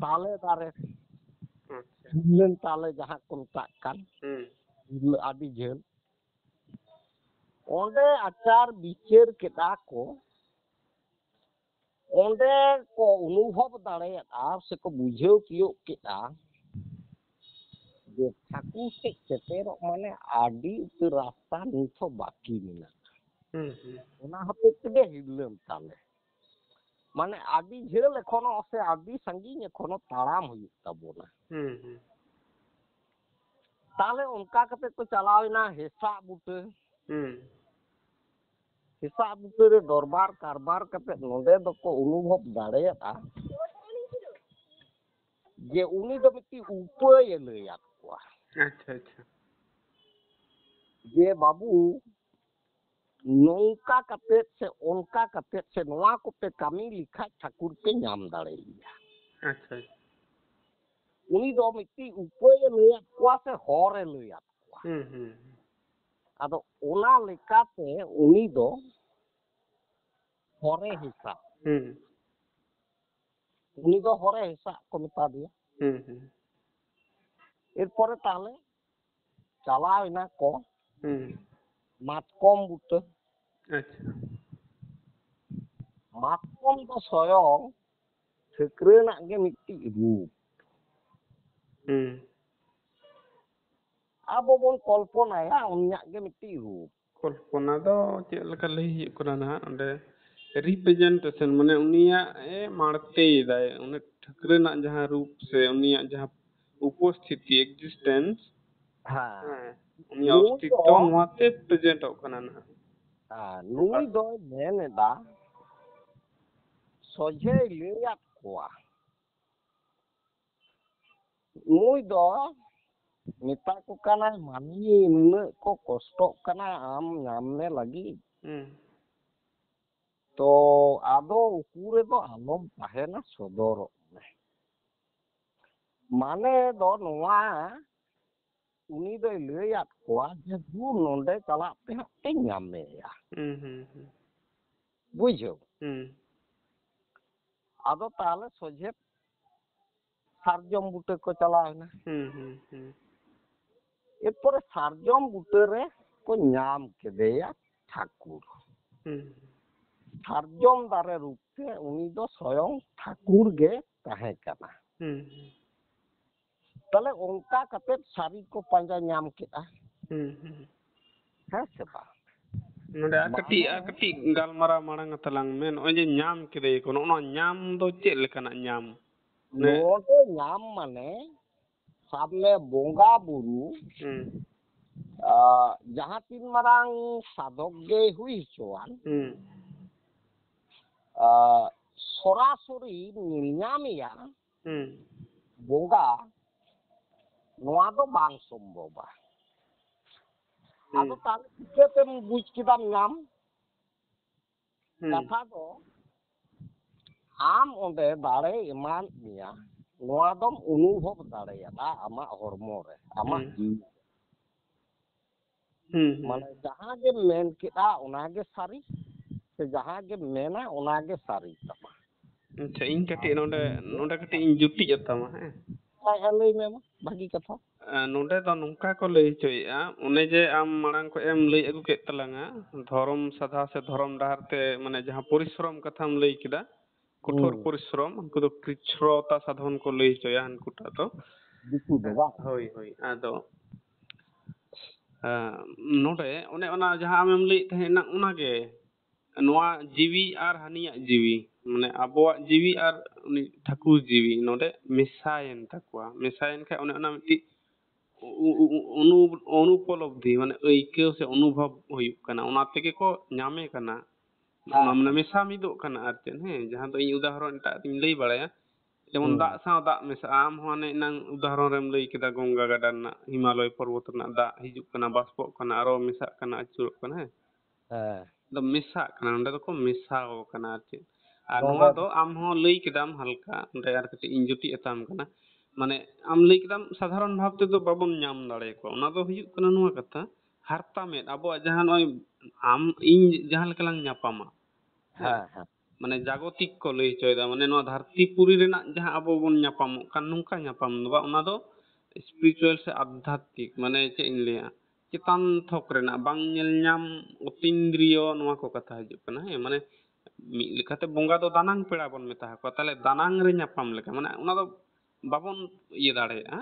ᱛᱟᱞᱮ ᱫᱟᱨᱮ, ᱟᱪᱪᱷᱟ᱾ ᱥᱤᱞᱞᱟᱹᱱ ᱛᱟᱞᱮ ᱡᱟᱦᱟᱸ ᱠᱚ ᱢᱮᱛᱟᱜ ᱠᱟᱱ, ᱦᱩᱸ, ᱟᱹᱰᱤ ᱡᱷᱟᱹᱞ᱾ ᱚᱸᱰᱮ ᱟᱪᱟᱨ ᱵᱤᱪᱟᱹᱨ ᱠᱮᱫᱟ ᱠᱚ, ᱚᱸᱰᱮ ᱠᱚ ᱚᱱᱩᱵᱷᱚᱵ ᱫᱟᱲᱮᱭᱟᱫᱼᱟ ᱥᱮᱠᱚ ᱵᱩᱡᱷᱟᱹᱣ ᱛᱤᱭᱳᱜ ᱠᱮᱫᱼᱟ ᱡᱮ ᱴᱷᱟᱹᱠᱩᱨ ᱴᱷᱮᱡ ᱥᱮᱴᱮᱨᱚᱜ ᱢᱟᱱᱮ ᱟᱹᱰᱤ ᱩᱛᱟᱹᱨ ᱨᱟᱥᱛᱟ ᱱᱤᱛ ᱦᱚᱸ ᱵᱟᱹᱠᱤ ᱢᱮᱱᱟᱜᱼᱟ᱾ ᱦᱩᱸ, ᱦᱩᱸ᱾ ᱚᱱᱟ ᱦᱚᱛᱮᱡ ᱛᱮᱜᱮ ᱦᱤᱨᱞᱟᱹᱢ ᱛᱟᱞᱮ᱾ ᱢᱟᱱᱮ ᱟᱹᱰᱤ ᱡᱷᱟᱹᱞ ᱮᱠᱷᱚᱱᱳ ᱥᱮ ᱟᱹᱰᱤ ᱥᱟᱺᱜᱤᱧ ᱮᱠᱷᱚᱱᱳ ᱛᱟᱲᱟᱢ ᱦᱩᱭᱩᱜ ᱛᱟᱵᱚᱱᱟ᱾ ᱦᱩᱸ, ᱦᱩᱸ᱾ ᱛᱟᱦᱞᱮ ᱚᱱᱠᱟ ᱠᱟᱛᱮ ᱠᱚ ᱪᱟᱞᱟᱣ ᱮᱱᱟ ᱦᱮᱥᱟᱜ ᱵᱩᱴᱟᱹ᱾ ᱦᱩᱸ᱾ ᱦᱮᱥᱟᱜ ᱵᱩᱴᱟᱹ ᱨᱮ ᱫᱚᱨᱵᱟᱨ ᱠᱟᱨᱵᱟᱨ ᱠᱟᱛᱮ ᱱᱚᱰᱮ ᱫᱚᱠᱚ ᱚᱱᱩᱵᱷᱚᱵ ᱫᱟᱲᱮᱭᱟᱫᱼᱟ ᱡᱮ ᱩᱱᱤ ᱫᱚ ᱢᱤᱫᱴᱤᱡ ᱩᱯᱟᱹᱭᱮ ᱞᱟᱹᱭᱟᱫ ᱠᱚᱣᱟ᱾ ᱟᱪᱪᱷᱟ, ᱟᱪᱪᱷᱟ᱾ ᱡᱮ ᱵᱟᱹᱵᱩ, ᱱᱚᱝᱠᱟ ᱠᱟᱛᱮ ᱥᱮ ᱚᱱᱠᱟ ᱠᱟᱛᱮ ᱥᱮ ᱱᱚᱣᱟ ᱠᱚᱯᱮ ᱠᱟᱹᱢᱤ ᱞᱮᱠᱷᱟᱡ ᱴᱷᱟᱹᱠᱩᱨ ᱯᱮ ᱧᱟᱢ ᱫᱟᱲᱮᱭᱟᱭᱟ᱾ ᱟᱪᱪᱷᱟ, ᱟᱪᱪᱷᱟ᱾ ᱩᱱᱤ ᱫᱚ ᱢᱤᱫᱴᱤᱡ ᱩᱯᱟᱹᱭᱮ ᱞᱟᱹᱭᱟᱫ ᱠᱚᱣᱟ ᱥᱮ ᱦᱚᱨᱮ ᱞᱟᱹᱭᱟᱫ ᱠᱚᱣᱟ᱾ ᱦᱩᱸ, ᱦᱩᱸ, ᱦᱩᱸ᱾ ᱟᱫᱚ ᱚᱱᱟ ᱞᱮᱠᱟᱛᱮ ᱩᱱᱤ ᱫᱚ ᱦᱚᱨᱮ ᱦᱮᱥᱟ, ᱦᱩᱸ, ᱩᱱᱤ ᱫᱚ ᱦᱚᱨᱮ ᱦᱮᱥᱟ ᱠᱚ ᱢᱮᱛᱟ ᱫᱮᱭᱟ᱾ ᱦᱩᱸ, ᱦᱩᱸ᱾ ᱮᱨᱯᱚᱨᱮ ᱛᱟᱦᱞᱮ ᱪᱟᱞᱟᱣ ᱮᱱᱟ ᱠᱚ ᱦᱩᱸ᱾ ᱢᱟᱛᱠᱚᱢ ᱵᱩᱴᱟᱹ᱾ ᱟᱪᱪᱷᱟ᱾ ᱢᱟᱛᱠᱚᱢ ᱫᱚ ᱥᱚᱭᱚᱝ ᱴᱷᱟᱹᱠᱨᱟᱹᱱᱟᱜ ᱜᱮ ᱢᱤᱫᱴᱤᱡ ᱨᱩᱯ᱾ ᱦᱩᱸ᱾ ᱟᱵᱚ ᱵᱚᱱ ᱠᱚᱞᱯᱚᱱᱟᱭᱟ ᱩᱱᱤᱭᱟᱜ ᱜᱮ ᱢᱤᱫᱴᱤᱡ ᱨᱩᱯ᱾ ᱠᱚᱞᱯᱚᱱᱟ ᱫᱚ ᱪᱮᱫ ᱞᱮᱠᱟ ᱞᱟᱹᱭ ᱦᱩᱭᱩᱜ ᱠᱟᱱᱟ ᱱᱟᱦᱟᱜ, ᱚᱸᱰᱮ representation, ᱢᱟᱱᱮ ᱩᱱᱤᱭᱟᱜ ᱮ ᱢᱟᱲᱛᱮᱭᱮᱫᱟᱭ, ᱚᱱᱮ ᱴᱷᱟᱹᱠᱨᱟᱹᱱᱟᱜ ᱡᱟᱦᱟᱸ ᱨᱩᱯ ᱥᱮ ᱩᱱᱤᱭᱟᱜ ᱡᱟᱦᱟᱸ ᱩᱯᱚᱥᱛᱷᱤᱛᱤ, existence, ᱦᱮᱸ᱾ ᱦᱮᱸ, ᱩᱱᱤᱭᱟᱜ ᱱᱩᱭ ᱚᱥᱛᱤᱛᱛᱚ ᱫᱚ ᱱᱚᱣᱟᱛᱮ ᱯᱨᱮᱡᱮᱱᱴᱚᱜ ᱠᱟᱱᱟ ᱱᱟᱦᱟᱜ᱾ ᱟᱨ ᱱᱩᱭ ᱫᱚᱭ ᱢᱮᱱ ᱮᱫᱟ, ᱥᱚᱡᱷᱮᱭ ᱞᱟᱹᱭᱟᱫ ᱠᱚᱣᱟ᱾ ᱱᱩᱭ ᱫᱚ ᱢᱮᱛᱟ ᱠᱚ ᱠᱟᱱᱟᱭ, ᱢᱟᱹᱱᱢᱤ ᱱᱩᱱᱟᱹᱜ ᱠᱚ ᱠᱚᱥᱴᱚᱜ ᱠᱟᱱᱟ, ᱟᱢ ᱧᱟᱢ ᱢᱮ ᱞᱟᱹᱜᱤᱫ᱾ ᱦᱩᱸ᱾ ᱛᱚ ᱟᱫᱚ ᱩᱠᱩ ᱨᱮᱫᱚ ᱟᱞᱚᱢ ᱛᱟᱦᱮᱱᱟ, ᱥᱚᱫᱚᱨᱚᱜ ᱢᱮ᱾ ᱢᱟᱱᱮ ᱫᱚ ᱱᱚᱣᱟ, ᱩᱱᱤ ᱫᱚᱭ ᱞᱟᱹᱭᱟᱫ ᱠᱚᱣᱟ ᱡᱮ, "ᱫᱩ ᱱᱚᱸᱰᱮ ᱪᱟᱞᱟᱜ ᱯᱮ, ᱦᱟᱸᱜ ᱯᱮ ᱧᱟᱢᱮᱭᱟ᱾" ᱦᱩᱸ, ᱦᱩᱸ, ᱦᱩᱸ᱾ ᱵᱩᱡᱷᱟᱹᱣ? ᱦᱩᱸ᱾ ᱟᱫᱚ ᱛᱟᱦᱞᱮ ᱥᱚᱡᱷᱮ ᱥᱟᱨᱡᱚᱢ ᱵᱩᱴᱟᱹ ᱠᱚ ᱪᱟᱞᱟᱣ ᱮᱱᱟ᱾ ᱦᱩᱸ, ᱦᱩᱸ, ᱦᱩᱸ᱾ ᱮᱨᱯᱚᱨᱮ ᱥᱟᱨᱡᱚᱢ ᱵᱩᱴᱟᱹ ᱨᱮ ᱠᱚ ᱧᱟᱢ ᱠᱮᱫᱮᱭᱟ ᱴᱷᱟᱹᱠᱩᱨ᱾ ᱦᱩᱸ᱾ ᱥᱟᱨᱡᱚᱢ ᱫᱟᱨᱮ ᱨᱩᱯ ᱛᱮ ᱩᱱᱤ ᱫᱚ ᱥᱚᱭᱚᱝ ᱴᱷᱟᱹᱠᱩᱨ ᱜᱮ ᱛᱟᱦᱮᱸ ᱠᱟᱱᱟ᱾ ᱦᱩᱸ᱾ ᱛᱟᱦᱞᱮ ᱚᱱᱠᱟ ᱠᱟᱛᱮ ᱥᱟᱹᱨᱤ ᱠᱚ ᱯᱟᱸᱡᱟ ᱧᱟᱢ ᱠᱮᱫᱼᱟ᱾ ᱦᱩᱸ, ᱦᱩᱸ᱾ ᱦᱮᱸ ᱥᱮ ᱵᱟᱝ? ᱱᱚᱰᱮ ᱟᱨ ᱠᱟᱹᱴᱤᱡ, ᱢᱟᱱᱮ ᱟᱨ ᱠᱟᱹᱴᱤᱡ ᱜᱟᱞᱢᱟᱨᱟᱣ ᱢᱟᱲᱟᱝ ᱛᱟᱞᱟᱝ ᱢᱮ᱾ ᱱᱚᱜᱼᱚᱭ ᱡᱮ ᱧᱟᱢ ᱠᱮᱫᱮᱭᱟᱠᱚ, ᱱᱚᱜᱼᱚ ᱱᱚᱣᱟ ᱧᱟᱢ ᱫᱚ ᱪᱮᱫ ᱞᱮᱠᱟᱱᱟᱜ ᱧᱟᱢ? ᱱᱚᱰᱮ ᱧᱟᱢ ᱢᱟᱱᱮ, ᱥᱟᱵ ᱢᱮ, ᱵᱚᱸᱜᱟ ᱵᱩᱨᱩ, ᱦᱩᱸ᱾ ᱟ, ᱡᱟᱦᱟᱸ ᱛᱤᱱ ᱢᱟᱨᱟᱝ ᱥᱟᱫᱷᱚᱠ ᱜᱮᱭ ᱦᱩᱭ ᱦᱚᱪᱚᱣᱟᱱ, ᱦᱩᱸ᱾ ᱟ, ᱥᱚᱨᱟᱥᱚᱨᱤ ᱧᱮᱞ ᱧᱟᱢᱮᱭᱟ ᱦᱩᱸ᱾ ᱵᱚᱸᱜᱟ, ᱱᱚᱣᱟ ᱫᱚ ᱵᱟᱝ ᱥᱚᱢᱵᱷᱚᱵᱟ᱾ ᱦᱩᱸ᱾ ᱟᱫᱚ ᱛᱟᱦᱞᱮ ᱪᱤᱠᱟᱹᱛᱮᱢ ᱵᱩᱡᱽ ᱠᱮᱫᱟᱢ ᱧᱟᱢ? ᱦᱩᱸ᱾ ᱠᱟᱛᱷᱟ ᱫᱚ, ᱟᱢ ᱚᱸᱰᱮ ᱫᱟᱲᱮ ᱮᱢᱟᱱ ᱢᱮᱭᱟ, ᱱᱚᱣᱟ ᱫᱚᱢ ᱚᱱᱩᱵᱷᱚᱵ ᱫᱟᱲᱮᱭᱟᱫᱟ ᱟᱢᱟᱜ ᱦᱚᱲᱢᱚ ᱨᱮ, ᱟᱢᱟᱜ ᱦᱩᱸ᱾ ᱡᱤᱣᱤ ᱨᱮ᱾ ᱦᱩᱸ, ᱦᱩᱸ᱾ ᱢᱟᱱᱮ ᱡᱟᱦᱟᱸ ᱜᱮᱢ ᱢᱮᱱ ᱠᱮᱫᱟ, ᱚᱱᱟ ᱜᱮ ᱥᱟᱹᱨᱤ, ᱥᱮ ᱡᱟᱦᱟᱸ ᱜᱮᱢ ᱢᱮᱱᱟ, ᱚᱱᱟ ᱜᱮ ᱥᱟᱹᱨᱤ ᱛᱟᱢᱟ᱾ ᱟᱪᱪᱷᱟ, ᱤᱧ ᱠᱟᱹᱴᱤᱡ ᱱᱚᱰᱮ, ᱱᱚᱰᱮ ᱠᱟᱹᱴᱤᱡ ᱤᱧ ᱡᱩᱴᱤᱡ ᱟᱛᱟᱢᱟ, ᱦᱮᱸ? ᱦᱮᱸ, ᱦᱮᱸ, ᱞᱟᱹᱭ ᱢᱮ ᱢᱟ, ᱵᱷᱟᱹᱜᱤ ᱠᱟᱛᱷᱟ᱾ ᱮ, ᱱᱚᱰᱮ ᱫᱚ ᱱᱚᱝᱠᱟ ᱠᱚ ᱞᱟᱹᱭ ᱦᱚᱪᱚᱭᱮᱫᱼᱟ, ᱚᱱᱮ ᱡᱮ ᱟᱢ ᱢᱟᱲᱟᱝ ᱠᱷᱚᱡ ᱮᱢ ᱞᱟᱹᱭ ᱟᱹᱜᱩ ᱠᱮᱫ ᱛᱟᱞᱟᱝᱟ, ᱫᱷᱚᱨᱚᱢ ᱥᱟᱫᱷᱟ ᱥᱮ ᱫᱷᱚᱨᱚᱢ ᱰᱟᱦᱟᱨ ᱛᱮ, ᱢᱟᱱᱮ, ᱡᱟᱦᱟᱸ ᱯᱚᱨᱤᱥᱨᱚᱢ ᱠᱟᱛᱷᱟᱢ ᱞᱟᱹᱭ ᱠᱮᱫᱟ, ᱠᱚᱴᱷᱳᱨ ᱦᱩᱸ᱾ ᱯᱚᱨᱤᱥᱨᱚᱢ, ᱩᱱᱠᱩ ᱫᱚ ᱠᱨᱤᱪᱷᱨᱚᱛᱟ ᱥᱟᱫᱷᱚᱱ ᱠᱚ ᱞᱟᱹᱭ ᱦᱚᱪᱚᱭᱟ ᱦᱟᱱᱠᱩᱴᱟᱜ ᱫᱚ᱾ ᱫᱤᱠᱩ ᱫᱚ ᱵᱟᱝ? ᱦᱳᱭ, ᱦᱳᱭ᱾ ᱟᱫᱚ, ᱮ, ᱱᱚᱰᱮ ᱚᱱᱮ ᱚᱱᱟ ᱡᱟᱦᱟᱸ ᱟᱢᱮᱢ ᱞᱟᱹᱭᱮᱫ ᱛᱟᱦᱮᱸᱫ ᱮᱱᱟᱝ, ᱚᱱᱟᱜᱮ, ᱱᱚᱣᱟ ᱡᱤᱣᱤ ᱟᱨ ᱦᱟᱹᱱᱤᱭᱟᱜ ᱡᱤᱣᱤ, ᱢᱟᱱᱮ, ᱟᱵᱚᱣᱟᱜ ᱡᱤᱣᱤ ᱟᱨ ᱩᱱᱤ ᱴᱷᱟᱹᱠᱩᱨ ᱡᱤᱣᱤ ᱱᱚᱰᱮ ᱢᱮᱥᱟᱭᱮᱱ ᱛᱟᱠᱚᱣᱟ᱾ ᱢᱮᱥᱟᱭᱮᱱ ᱠᱷᱟᱡ ᱚᱱᱮ ᱚᱱᱟ ᱢᱤᱫᱴᱤᱡ ᱩ- ᱩ- ᱩ- ᱚᱱᱩ- ᱚᱱᱩᱯᱚᱞᱚᱵᱽᱫᱷᱤ, ᱢᱟᱱᱮ ᱟᱹᱭᱠᱟᱹᱣ ᱥᱮ ᱚᱱᱩᱵᱷᱚᱵ ᱦᱩᱭᱩᱜ ᱠᱟᱱᱟ, ᱚᱱᱟ ᱛᱮᱜᱮ ᱠᱚ ᱧᱟᱢᱮ ᱠᱟᱱᱟ᱾ ᱚᱱᱟ ᱦᱮᱸ, ᱢᱟᱱᱮ ᱦᱮᱸ᱾ ᱢᱮᱥᱟ ᱢᱤᱫᱚᱜ ᱠᱟᱱᱟ ᱟᱨ ᱪᱮᱫ, ᱦᱮᱸ, ᱡᱟᱦᱟᱸ ᱫᱚ ᱤᱧ ᱩᱫᱟᱦᱚᱨᱚᱱ ᱮᱴᱟᱜ ᱤᱧ ᱞᱟᱹᱭ ᱵᱟᱲᱟᱭᱟ, ᱡᱮᱢᱚᱱ ᱦᱩᱸ᱾ ᱫᱟᱜ ᱥᱟᱶ ᱫᱟᱜ ᱢᱮᱥᱟᱜᱼᱟ᱾ ᱟᱢ ᱦᱚᱸ ᱦᱟᱱᱮ ᱮᱱᱟᱝ ᱩᱫᱟᱦᱚᱨᱚᱱ ᱨᱮᱢ ᱞᱟᱹᱭ ᱠᱮᱫᱟ, ᱜᱚᱝᱜᱟ ᱜᱟᱰᱟ ᱨᱮᱱᱟᱜ, ᱦᱤᱢᱟᱞᱚᱭ ᱯᱚᱨᱵᱚᱛ ᱨᱮᱱᱟᱜ ᱫᱟᱜ ᱦᱤᱡᱩᱜ ᱠᱟᱱᱟ, ᱵᱟᱥᱯᱚᱜ ᱠᱟᱱᱟ, ᱟᱨᱚ ᱢᱮᱥᱟᱜ ᱠᱟᱱᱟ, ᱟᱹᱪᱩᱨᱚᱜ ᱠᱟᱱᱟ, ᱦᱮᱸ᱾ ᱦᱮᱸ᱾ ᱫᱚ ᱢᱮᱥᱟᱜ ᱠᱟᱱᱟ, ᱱᱚᱸᱰᱮ ᱫᱚᱠᱚ ᱢᱮᱥᱟᱣ ᱠᱟᱱᱟ ᱟᱨ ᱪᱮᱫ᱾ ᱟᱨ ᱱᱚᱣᱟ ᱱᱚᱰᱮ ᱫᱚ ᱟᱢ ᱦᱚᱸ ᱞᱟᱹᱭ ᱠᱮᱫᱟᱢ ᱦᱟᱞᱠᱟ, ᱚᱸᱰᱮ ᱟᱨ ᱠᱟᱹᱴᱤᱡ ᱤᱧ ᱡᱩᱴᱤᱡ ᱟᱛᱟᱢ ᱠᱟᱱᱟ᱾ ᱢᱟᱱᱮ ᱟᱢ ᱞᱟᱹᱭ ᱠᱮᱫᱟᱢ ᱥᱟᱫᱷᱟᱨᱚᱱ ᱵᱷᱟᱵ ᱛᱮᱫᱚ ᱵᱟᱵᱚᱱ ᱧᱟᱢ ᱫᱟᱲᱮᱭᱟᱠᱚᱣᱟ᱾ ᱚᱱᱟ ᱫᱚ ᱦᱩᱭᱩᱜ ᱠᱟᱱᱟ ᱱᱚᱣᱟ ᱠᱟᱛᱷᱟ, ᱦᱟᱨᱛᱟ ᱢᱮᱫ, ᱟᱵᱚᱣᱟᱜ ᱡᱟᱦᱟᱸ ᱱᱚᱜᱼᱚᱭ ᱟᱢ ᱤᱧ ᱡᱟᱦᱟᱸ ᱞᱮᱠᱟ ᱞᱟᱝ ᱧᱟᱯᱟᱢᱟ, ᱦᱮᱸ, ᱦᱮᱸ, ᱦᱮᱸ᱾ ᱢᱟᱱᱮ ᱡᱟᱜᱚᱛᱤᱠ ᱠᱚ ᱞᱟᱹᱭ ᱦᱚᱪᱚᱭᱮᱫᱟ, ᱢᱟᱱᱮ ᱱᱚᱣᱟ ᱫᱷᱟᱹᱨᱛᱤ ᱯᱩᱨᱤ ᱨᱮᱱᱟᱜ ᱡᱟᱦᱟᱸ ᱟᱵᱚ ᱵᱚᱱ ᱧᱟᱯᱟᱢᱚᱜ ᱠᱟᱱ ᱱᱚᱝᱠᱟ ᱧᱟᱯᱟᱢ ᱫᱚ ᱵᱟᱝ, ᱚᱱᱟ ᱫᱚ spiritual ᱥᱮ ᱟᱫᱷᱟᱛᱢᱤᱠ, ᱢᱟᱱᱮ ᱪᱮᱫ ᱤᱧ ᱞᱟᱹᱭᱟ, ᱪᱮᱛᱟᱱ ᱛᱷᱚᱠ ᱨᱮᱱᱟᱜ ᱵᱟᱝ ᱧᱮᱞ ᱧᱟᱢ ᱚᱛᱤᱱᱫᱨᱤᱭᱚ ᱱᱚᱣᱟ ᱠᱚ ᱠᱟᱛᱷᱟ ᱦᱤᱡᱩᱜ ᱠᱟᱱᱟ, ᱦᱮᱸ, ᱢᱟᱱᱮ ᱢᱤᱫ ᱞᱮᱠᱟᱛᱮ ᱵᱚᱸᱜᱟ ᱫᱚ ᱫᱟᱱᱟᱝ ᱯᱮᱲᱟ ᱵᱚᱱ ᱢᱮᱛᱟ ᱠᱚᱣᱟ, ᱛᱟᱦᱞᱮ ᱫᱟᱱᱟᱝ ᱨᱮ ᱧᱟᱯᱟᱢ ᱞᱮᱠᱟ, ᱢᱟᱱᱮ ᱚᱱᱟ ᱫᱚ ᱵᱟᱵᱚᱱ ᱤᱭᱟᱹ ᱫᱟᱲᱮᱭᱟᱜᱼᱟ᱾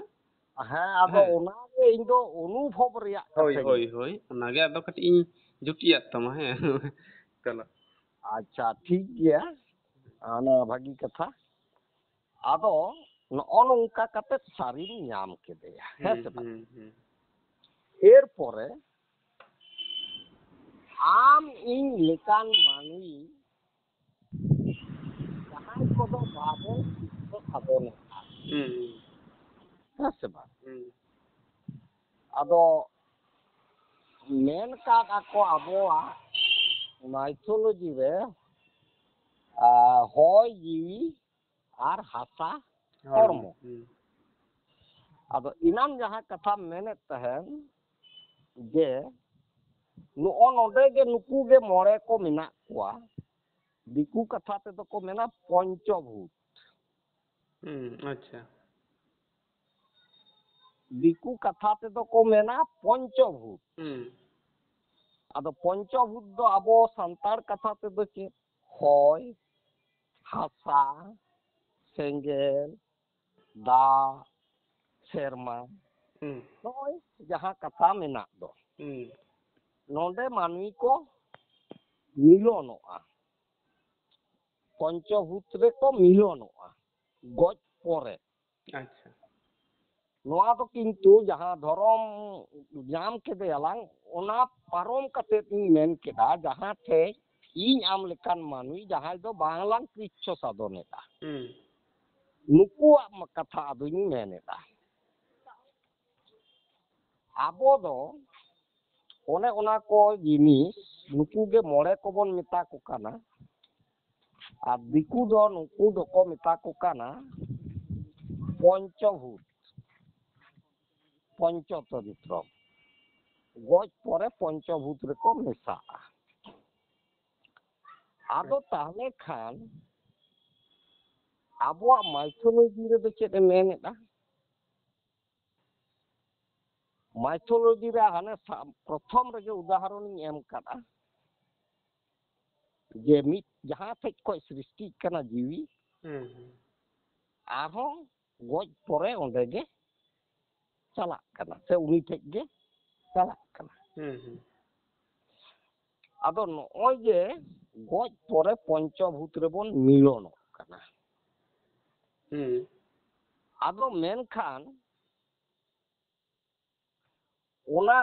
ᱦᱮᱸ, ᱟᱫᱚ ᱦᱮᱸ᱾ ᱚᱱᱟᱜᱮ ᱤᱧ ᱫᱚ ᱚᱱᱩᱵᱷᱚᱵ ᱨᱮᱭᱟᱜ ᱦᱳᱭ, ᱠᱟᱛᱷᱟᱧ ᱦᱳᱭ, ᱦᱳᱭ, ᱚᱱᱟᱜᱮ ᱟᱫᱚ ᱠᱟᱹᱴᱤᱡ ᱤᱧ ᱡᱩᱴᱤᱡᱟᱜ ᱛᱟᱢᱟ, ᱦᱮᱸ᱾ ᱪᱚᱞᱚ᱾ ᱟᱪᱪᱷᱟ, ᱴᱷᱤᱠ ᱜᱮᱭᱟ, ᱚᱱᱟ ᱵᱷᱟᱹᱜᱤ ᱠᱟᱛᱷᱟ᱾ ᱟᱫᱚ ᱱᱚᱜᱼᱚ ᱱᱚᱝᱠᱟ ᱠᱟᱛᱮ ᱥᱟᱹᱨᱤᱢ ᱧᱟᱢ ᱠᱮᱫᱮᱭᱟ, ᱦᱮᱸ ᱦᱩᱸ, ᱥᱮ ᱵᱟᱝ? ᱦᱩᱸ, ᱦᱩᱸ᱾ ᱮᱨᱯᱚᱨᱮ ᱟᱢ ᱤᱧ ᱞᱮᱠᱟᱱ ᱢᱟᱹᱱᱢᱤ ᱡᱟᱦᱟᱸᱭ ᱠᱚᱫᱚ ᱵᱟᱵᱚᱱ ᱥᱤᱠᱷᱟᱹ ᱥᱟᱵᱚᱱᱚᱜᱼᱟ, ᱦᱩᱸ, ᱦᱩᱸ᱾ ᱦᱮᱸ ᱥᱮ ᱵᱟᱝ? ᱦᱩᱸ᱾ ᱟᱫᱚ ᱢᱮᱱ ᱠᱟᱫ ᱟᱠᱚ ᱟᱵᱚᱣᱟᱜ ᱢᱟᱭᱛᱷᱳᱞᱚᱡᱤ ᱨᱮ, ᱟ, ᱦᱚᱭ ᱡᱤᱣᱤ ᱟᱨ ᱦᱟᱥᱟ ᱦᱚᱲᱢᱚ᱾ ᱦᱚᱲᱢᱚ᱾ ᱦᱩᱸ᱾ ᱟᱫᱚ ᱮᱱᱟᱱ ᱡᱟᱦᱟᱸ ᱠᱟᱛᱷᱟᱢ ᱢᱮᱱᱮᱫ ᱛᱟᱦᱮᱱ ᱡᱮ ᱱᱚᱜᱼᱚ ᱱᱚᱰᱮ ᱜᱮ ᱱᱩᱠᱩ ᱜᱮ ᱢᱚᱬᱮ ᱠᱚ ᱢᱮᱱᱟᱜ ᱠᱚᱣᱟ, ᱫᱤᱠᱩ ᱠᱟᱛᱷᱟ ᱛᱮᱫᱚ ᱠᱚ ᱢᱮᱱᱟ ᱯᱚᱧᱪᱚᱵᱷᱩᱛ᱾ ᱦᱩᱸ, ᱟᱪᱪᱷᱟ᱾ ᱫᱤᱠᱩ ᱠᱟᱛᱷᱟ ᱛᱮᱫᱚ ᱠᱚ ᱢᱮᱱᱟ ᱯᱚᱧᱪᱚᱵᱷᱩᱛ᱾ ᱦᱩᱸ᱾ ᱟᱫᱚ ᱯᱚᱧᱪᱚᱵᱷᱩᱛ ᱫᱚ ᱟᱵᱚ ᱥᱟᱱᱛᱟᱲ ᱠᱟᱛᱷᱟ ᱛᱮᱫᱚ ᱪᱮᱫ? ᱦᱚᱭ, ᱦᱟᱥᱟ, ᱥᱮᱸᱜᱮᱞ, ᱫᱟᱜ, ᱥᱮᱨᱢᱟ, ᱦᱩᱸ᱾ ᱱᱚᱜᱼᱚᱭ ᱡᱟᱦᱟᱸ ᱠᱟᱛᱷᱟ ᱢᱮᱱᱟᱜ ᱫᱚ, ᱦᱩᱸ᱾ ᱱᱚᱰᱮ ᱢᱟᱹᱱᱢᱤ ᱠᱚ ᱢᱤᱞᱚᱱᱚᱜᱼᱟ, ᱯᱚᱧᱪᱚᱵᱷᱩᱛ ᱨᱮᱠᱚ ᱢᱤᱞᱚᱱᱚᱜᱼᱟ ᱜᱚᱡ ᱯᱚᱨᱮ᱾ ᱟᱪᱪᱷᱟ᱾ ᱱᱚᱣᱟ ᱫᱚ ᱠᱤᱱᱛᱩ ᱡᱟᱦᱟᱸ ᱫᱷᱚᱨᱚᱢ ᱧᱟᱢ ᱠᱮᱫᱮᱭᱟᱞᱟᱝ, ᱚᱱᱟ ᱯᱟᱨᱚᱢ ᱠᱟᱛᱮᱫ ᱤᱧ ᱢᱮᱱ ᱠᱮᱫᱟ, ᱡᱟᱦᱟᱸ ᱴᱷᱮᱡ ᱤᱧ ᱟᱢ ᱞᱮᱠᱟᱱ ᱢᱟᱹᱱᱢᱤ ᱡᱟᱦᱟᱸᱭ ᱫᱚ ᱵᱟᱝᱞᱟᱝ ᱠᱨᱤᱪᱪᱷᱚ ᱥᱟᱫᱷᱚᱱᱮᱫᱟ, ᱦᱩᱸ᱾ ᱱᱩᱠᱩᱣᱟᱜ ᱢᱟ ᱠᱟᱛᱷᱟ ᱟᱫᱚᱧ ᱢᱮᱱᱮᱫᱟ᱾ ᱟᱵᱚ ᱫᱚ ᱚᱱᱮ ᱚᱱᱟ ᱠᱚ ᱡᱤᱱᱤᱥ, ᱱᱩᱠᱩ ᱜᱮ ᱢᱚᱬᱮ ᱠᱚᱵᱚᱱ ᱢᱮᱛᱟ ᱠᱚ ᱠᱟᱱᱟ᱾ ᱟᱨ ᱫᱤᱠᱩ ᱫᱚ, ᱱᱩᱠᱩ ᱫᱚᱠᱚ ᱢᱮᱛᱟ ᱠᱚ ᱠᱟᱱᱟ ᱯᱚᱧᱪᱚᱵᱷᱩᱛ, ᱯᱚᱧᱪᱚᱛᱚᱱᱛᱨᱚ᱾ ᱜᱚᱡ ᱯᱚᱨᱮ ᱯᱚᱧᱪᱚᱵᱷᱩᱛ ᱨᱮᱠᱚ ᱢᱮᱥᱟᱜᱼᱟ᱾ ᱟᱫᱚ ᱛᱟᱦᱞᱮ ᱠᱷᱟᱱ ᱟᱵᱚᱣᱟᱜ ᱢᱟᱭᱛᱷᱳᱞᱚᱡᱤ ᱨᱮᱫᱚ ᱪᱮᱫ ᱮ ᱢᱮᱱᱮᱫᱼᱟ? ᱢᱟᱭᱛᱷᱳᱞᱚᱡᱤ ᱨᱮ ᱦᱟᱱᱮ ᱥᱟ-, ᱯᱨᱚᱛᱷᱚᱢ ᱨᱮᱜᱮ ᱩᱫᱟᱦᱚᱨᱚᱱᱤᱧ ᱮᱢ ᱠᱟᱫᱼᱟ, ᱡᱮ ᱢᱤᱫ ᱡᱟᱦᱟᱸ ᱴᱷᱮᱡ ᱠᱷᱚᱡ ᱥᱨᱤᱥᱴᱤᱜ ᱠᱟᱱᱟ ᱡᱤᱣᱤ, ᱦᱩᱸ, ᱦᱩᱸ᱾ ᱟᱨᱦᱚᱸ ᱜᱚᱡ ᱯᱚᱨᱮ ᱚᱸᱰᱮ ᱜᱮ ᱪᱟᱞᱟᱜ ᱠᱟᱱᱟ, ᱥᱮ ᱩᱱᱤ ᱴᱷᱮᱡ ᱜᱮ ᱪᱟᱞᱟᱜ ᱠᱟᱱᱟ᱾ ᱦᱩᱸ, ᱦᱩᱸ᱾ ᱟᱫᱚ ᱱᱚᱜᱼᱚᱭ ᱡᱮ ᱜᱚᱡ ᱯᱚᱨᱮ ᱯᱚᱧᱪᱚᱵᱷᱩᱛ ᱨᱮᱵᱚᱱ ᱢᱤᱞᱚᱱᱚᱜ ᱠᱟᱱᱟ᱾ ᱦᱩᱸ᱾ ᱟᱫᱚ ᱢᱮᱱᱠᱷᱟᱱ ᱚᱱᱟ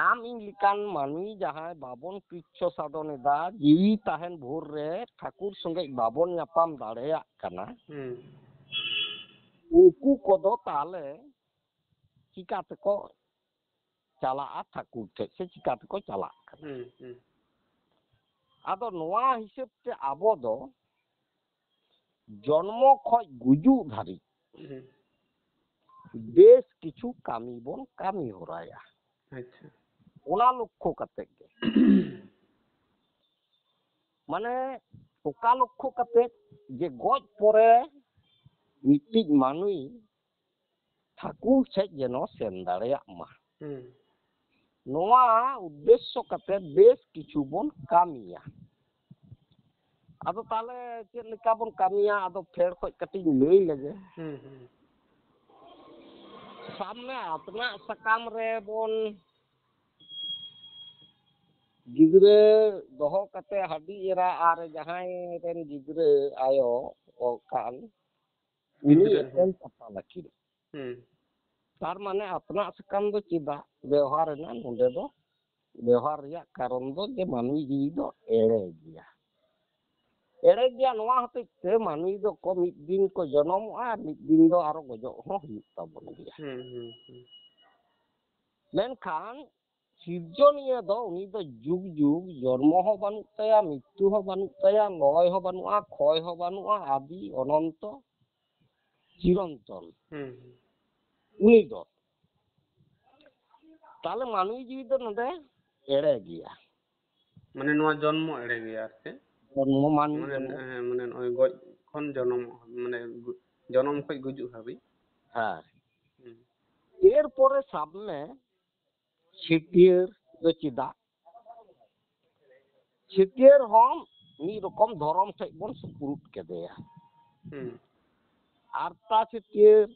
ᱟᱢ ᱤᱧ ᱞᱮᱠᱟᱱ ᱢᱟᱹᱱᱢᱤ ᱡᱟᱦᱟᱸᱭ ᱵᱟᱵᱚᱱ ᱠᱨᱤᱪᱪᱷᱚ ᱥᱟᱫᱷᱚᱱ ᱮᱫᱟ, ᱡᱤᱣᱤ ᱛᱟᱦᱮᱱ ᱵᱷᱳᱨ ᱨᱮ ᱴᱷᱟᱹᱠᱩᱨ ᱥᱚᱸᱜᱮ ᱵᱟᱵᱚᱱ ᱧᱟᱯᱟᱢ ᱫᱟᱲᱮᱭᱟᱜ ᱠᱟᱱᱟ, ᱦᱩᱸ᱾ ᱩᱱᱠᱩ ᱠᱚᱫᱚ ᱛᱟᱦᱞᱮ ᱪᱤᱠᱟ ᱛᱮᱠᱚ ᱪᱟᱞᱟᱜᱼᱟ ᱴᱷᱟᱹᱠᱩᱨ ᱴᱷᱮᱡ, ᱥᱮ ᱪᱤᱠᱟ ᱛᱮᱠᱚ ᱪᱟᱞᱟᱜ ᱠᱟᱱᱟ? ᱦᱩᱸ, ᱦᱩᱸ᱾ ᱟᱫᱚ ᱱᱚᱣᱟ ᱦᱤᱥᱟᱹᱵ ᱛᱮ ᱟᱵᱚ ᱫᱚ ᱡᱚᱱᱢᱚ ᱠᱷᱚᱡ ᱜᱩᱡᱩᱜ ᱫᱷᱟᱹᱨᱤᱡ ᱦᱩᱸ᱾ ᱵᱮᱥ ᱠᱤᱪᱷᱩ ᱠᱟᱹᱢᱤ ᱵᱚᱱ ᱠᱟᱹᱢᱤ ᱦᱚᱨᱟᱭᱟ᱾ ᱟᱪᱪᱷᱟ᱾ ᱚᱱᱟ ᱞᱚᱠᱠᱷᱚ ᱠᱟᱛᱮ ᱜᱮ᱾ ᱢᱟᱱᱮ ᱚᱠᱟ ᱞᱚᱠᱠᱷᱚ ᱠᱟᱛᱮ ᱡᱮ ᱜᱚᱡ ᱯᱚᱨᱮ ᱢᱤᱫᱴᱤᱡ ᱢᱟᱹᱱᱢᱤ ᱴᱷᱟᱹᱠᱩᱨ ᱴᱷᱮᱡ ᱡᱮᱱᱚ ᱥᱮᱱ ᱫᱟᱲᱮᱭᱟᱜ ᱢᱟ᱾ ᱦᱩᱸ᱾ ᱱᱚᱣᱟ ᱩᱫᱽᱫᱮᱥᱥᱚ ᱠᱟᱛᱮ ᱵᱮᱥ ᱠᱤᱪᱷᱩ ᱵᱚᱱ ᱠᱟᱹᱢᱤᱭᱟ᱾ ᱟᱫᱚ ᱛᱟᱦᱞᱮ ᱪᱮᱫ ᱞᱮᱠᱟ ᱵᱚᱱ ᱠᱟᱹᱢᱤᱭᱟ? ᱟᱫᱚ ᱯᱷᱮᱰ ᱠᱷᱚᱡ ᱠᱟᱹᱴᱤᱡ ᱞᱟᱹᱭ ᱞᱮᱜᱮ᱾ ᱦᱩᱸ, ᱦᱩᱸ᱾ ᱥᱟᱵ ᱢᱮ, ᱟᱛᱱᱟᱜ ᱥᱟᱠᱟᱢ ᱨᱮᱵᱚᱱ ᱜᱤᱫᱽᱨᱟᱹ ᱫᱚᱦᱚ ᱠᱟᱛᱮ, ᱦᱟᱹᱰᱤ ᱮᱨᱟ ᱟᱨ ᱡᱟᱦᱟᱸᱭ ᱨᱮᱱ ᱜᱤᱫᱽᱨᱟᱹ ᱟᱭᱳ ᱠᱟᱱ, ᱩᱱᱤ ᱜᱤᱫᱽᱨᱟᱹ, ᱮᱯᱮᱢ ᱦᱮᱸ᱾ ᱪᱟᱯᱟᱞ ᱟᱹᱠᱤᱱ᱾ ᱦᱩᱸ᱾ ᱛᱟᱨ ᱢᱟᱱᱮ ᱟᱛᱱᱟᱜ ᱥᱟᱠᱟᱢ ᱫᱚ ᱪᱮᱫᱟᱜ ᱵᱮᱣᱦᱟᱨ ᱮᱱᱟ? ᱱᱚᱰᱮ ᱫᱚ ᱵᱮᱣᱦᱟᱨ ᱨᱮᱭᱟᱜ ᱠᱟᱨᱚᱱ ᱫᱚ ᱡᱮ ᱢᱟᱹᱱᱢᱤ ᱡᱤᱣᱤ ᱫᱚ ᱮᱲᱮ ᱜᱮᱭᱟ᱾ ᱮᱲᱮ ᱜᱮᱭᱟ ᱱᱚᱣᱟ ᱦᱚᱛᱮᱡ ᱛᱮ ᱢᱟᱹᱱᱢᱤ ᱫᱚᱠᱚ ᱢᱤᱫ ᱫᱤᱱ ᱠᱚ ᱡᱚᱱᱚᱢᱚᱜᱼᱟ ᱟᱨ ᱢᱤᱫ ᱫᱤᱱ ᱫᱚ ᱟᱨᱚ ᱜᱚᱡᱚᱜ ᱦᱚᱸ ᱦᱩᱭᱩᱜ ᱛᱟᱵᱚᱱ ᱜᱮᱭᱟ᱾ ᱦᱩᱸ, ᱦᱩᱸ, ᱦᱩᱸ᱾ ᱢᱮᱱᱠᱷᱟᱱ ᱥᱤᱨᱡᱚᱱᱤᱭᱟᱹ ᱫᱚ ᱩᱱᱤ ᱫᱚ ᱡᱩᱜᱽ ᱡᱩᱜᱽ ᱡᱚᱱᱢᱚ ᱦᱚᱸ ᱵᱟᱹᱱᱩᱜ ᱛᱟᱭᱟ, ᱢᱨᱤᱛᱛᱩ ᱦᱚᱸ ᱵᱟᱹᱱᱩᱜ ᱛᱟᱭᱟ, ᱞᱚᱭ ᱦᱚᱸ ᱵᱟᱹᱱᱩᱜᱼᱟ, ᱠᱷᱚᱭ ᱦᱚᱸ ᱵᱟᱹᱱᱩᱜᱼᱟ, ᱟᱫᱤ ᱚᱱᱚᱱᱛᱚ ᱪᱤᱨᱚᱱᱛᱚᱱ᱾ ᱦᱩᱸ, ᱦᱩᱸ᱾ ᱩᱱᱤ ᱫᱚ ᱛᱟᱦᱞᱮ ᱢᱟᱹᱱᱢᱤ ᱡᱤᱣᱤ ᱫᱚ ᱱᱚᱰᱮ ᱮᱲᱮ ᱜᱮᱭᱟ᱾ ᱢᱟᱱᱮ ᱱᱚᱣᱟ ᱡᱚᱱᱢᱚ ᱮᱲᱮ ᱜᱮᱭᱟ ᱟᱨ ᱪᱮᱫ? ᱡᱚᱱᱢᱚ ᱢᱟᱹᱱᱢᱤ ᱢᱟᱱᱮ, ᱡᱚᱱᱢᱚ᱾ ᱦᱮᱸ, ᱢᱟᱱᱮ ᱱᱚᱜᱼᱚᱭ ᱜᱚᱡ ᱠᱷᱚᱱ ᱡᱚᱱᱚᱢᱚᱜ, ᱢᱟᱱᱮ ᱜᱩ-, ᱡᱚᱱᱚᱢ ᱠᱷᱚᱡ ᱜᱩᱡᱩᱜ ᱦᱟᱹᱵᱤᱡ᱾ ᱦᱮᱸ᱾ ᱦᱩᱸ᱾ ᱮᱨᱯᱚᱨᱮ ᱥᱟᱵ ᱢᱮ, ᱪᱷᱟᱹᱴᱭᱟᱹᱨ ᱫᱚ ᱪᱮᱫᱟᱜ? ᱪᱷᱟᱹᱴᱭᱟᱹᱨ ᱦᱚᱸ ᱢᱤᱫ ᱨᱚᱠᱚᱢ ᱫᱷᱚᱨᱚᱢ ᱴᱷᱮᱡ ᱵᱚᱱ ᱥᱩᱯᱨᱩᱫ ᱠᱮᱫᱮᱭᱟ᱾ ᱦᱩᱸ᱾ ᱟᱨᱛᱟ ᱪᱷᱟᱹᱴᱭᱟᱹᱨ,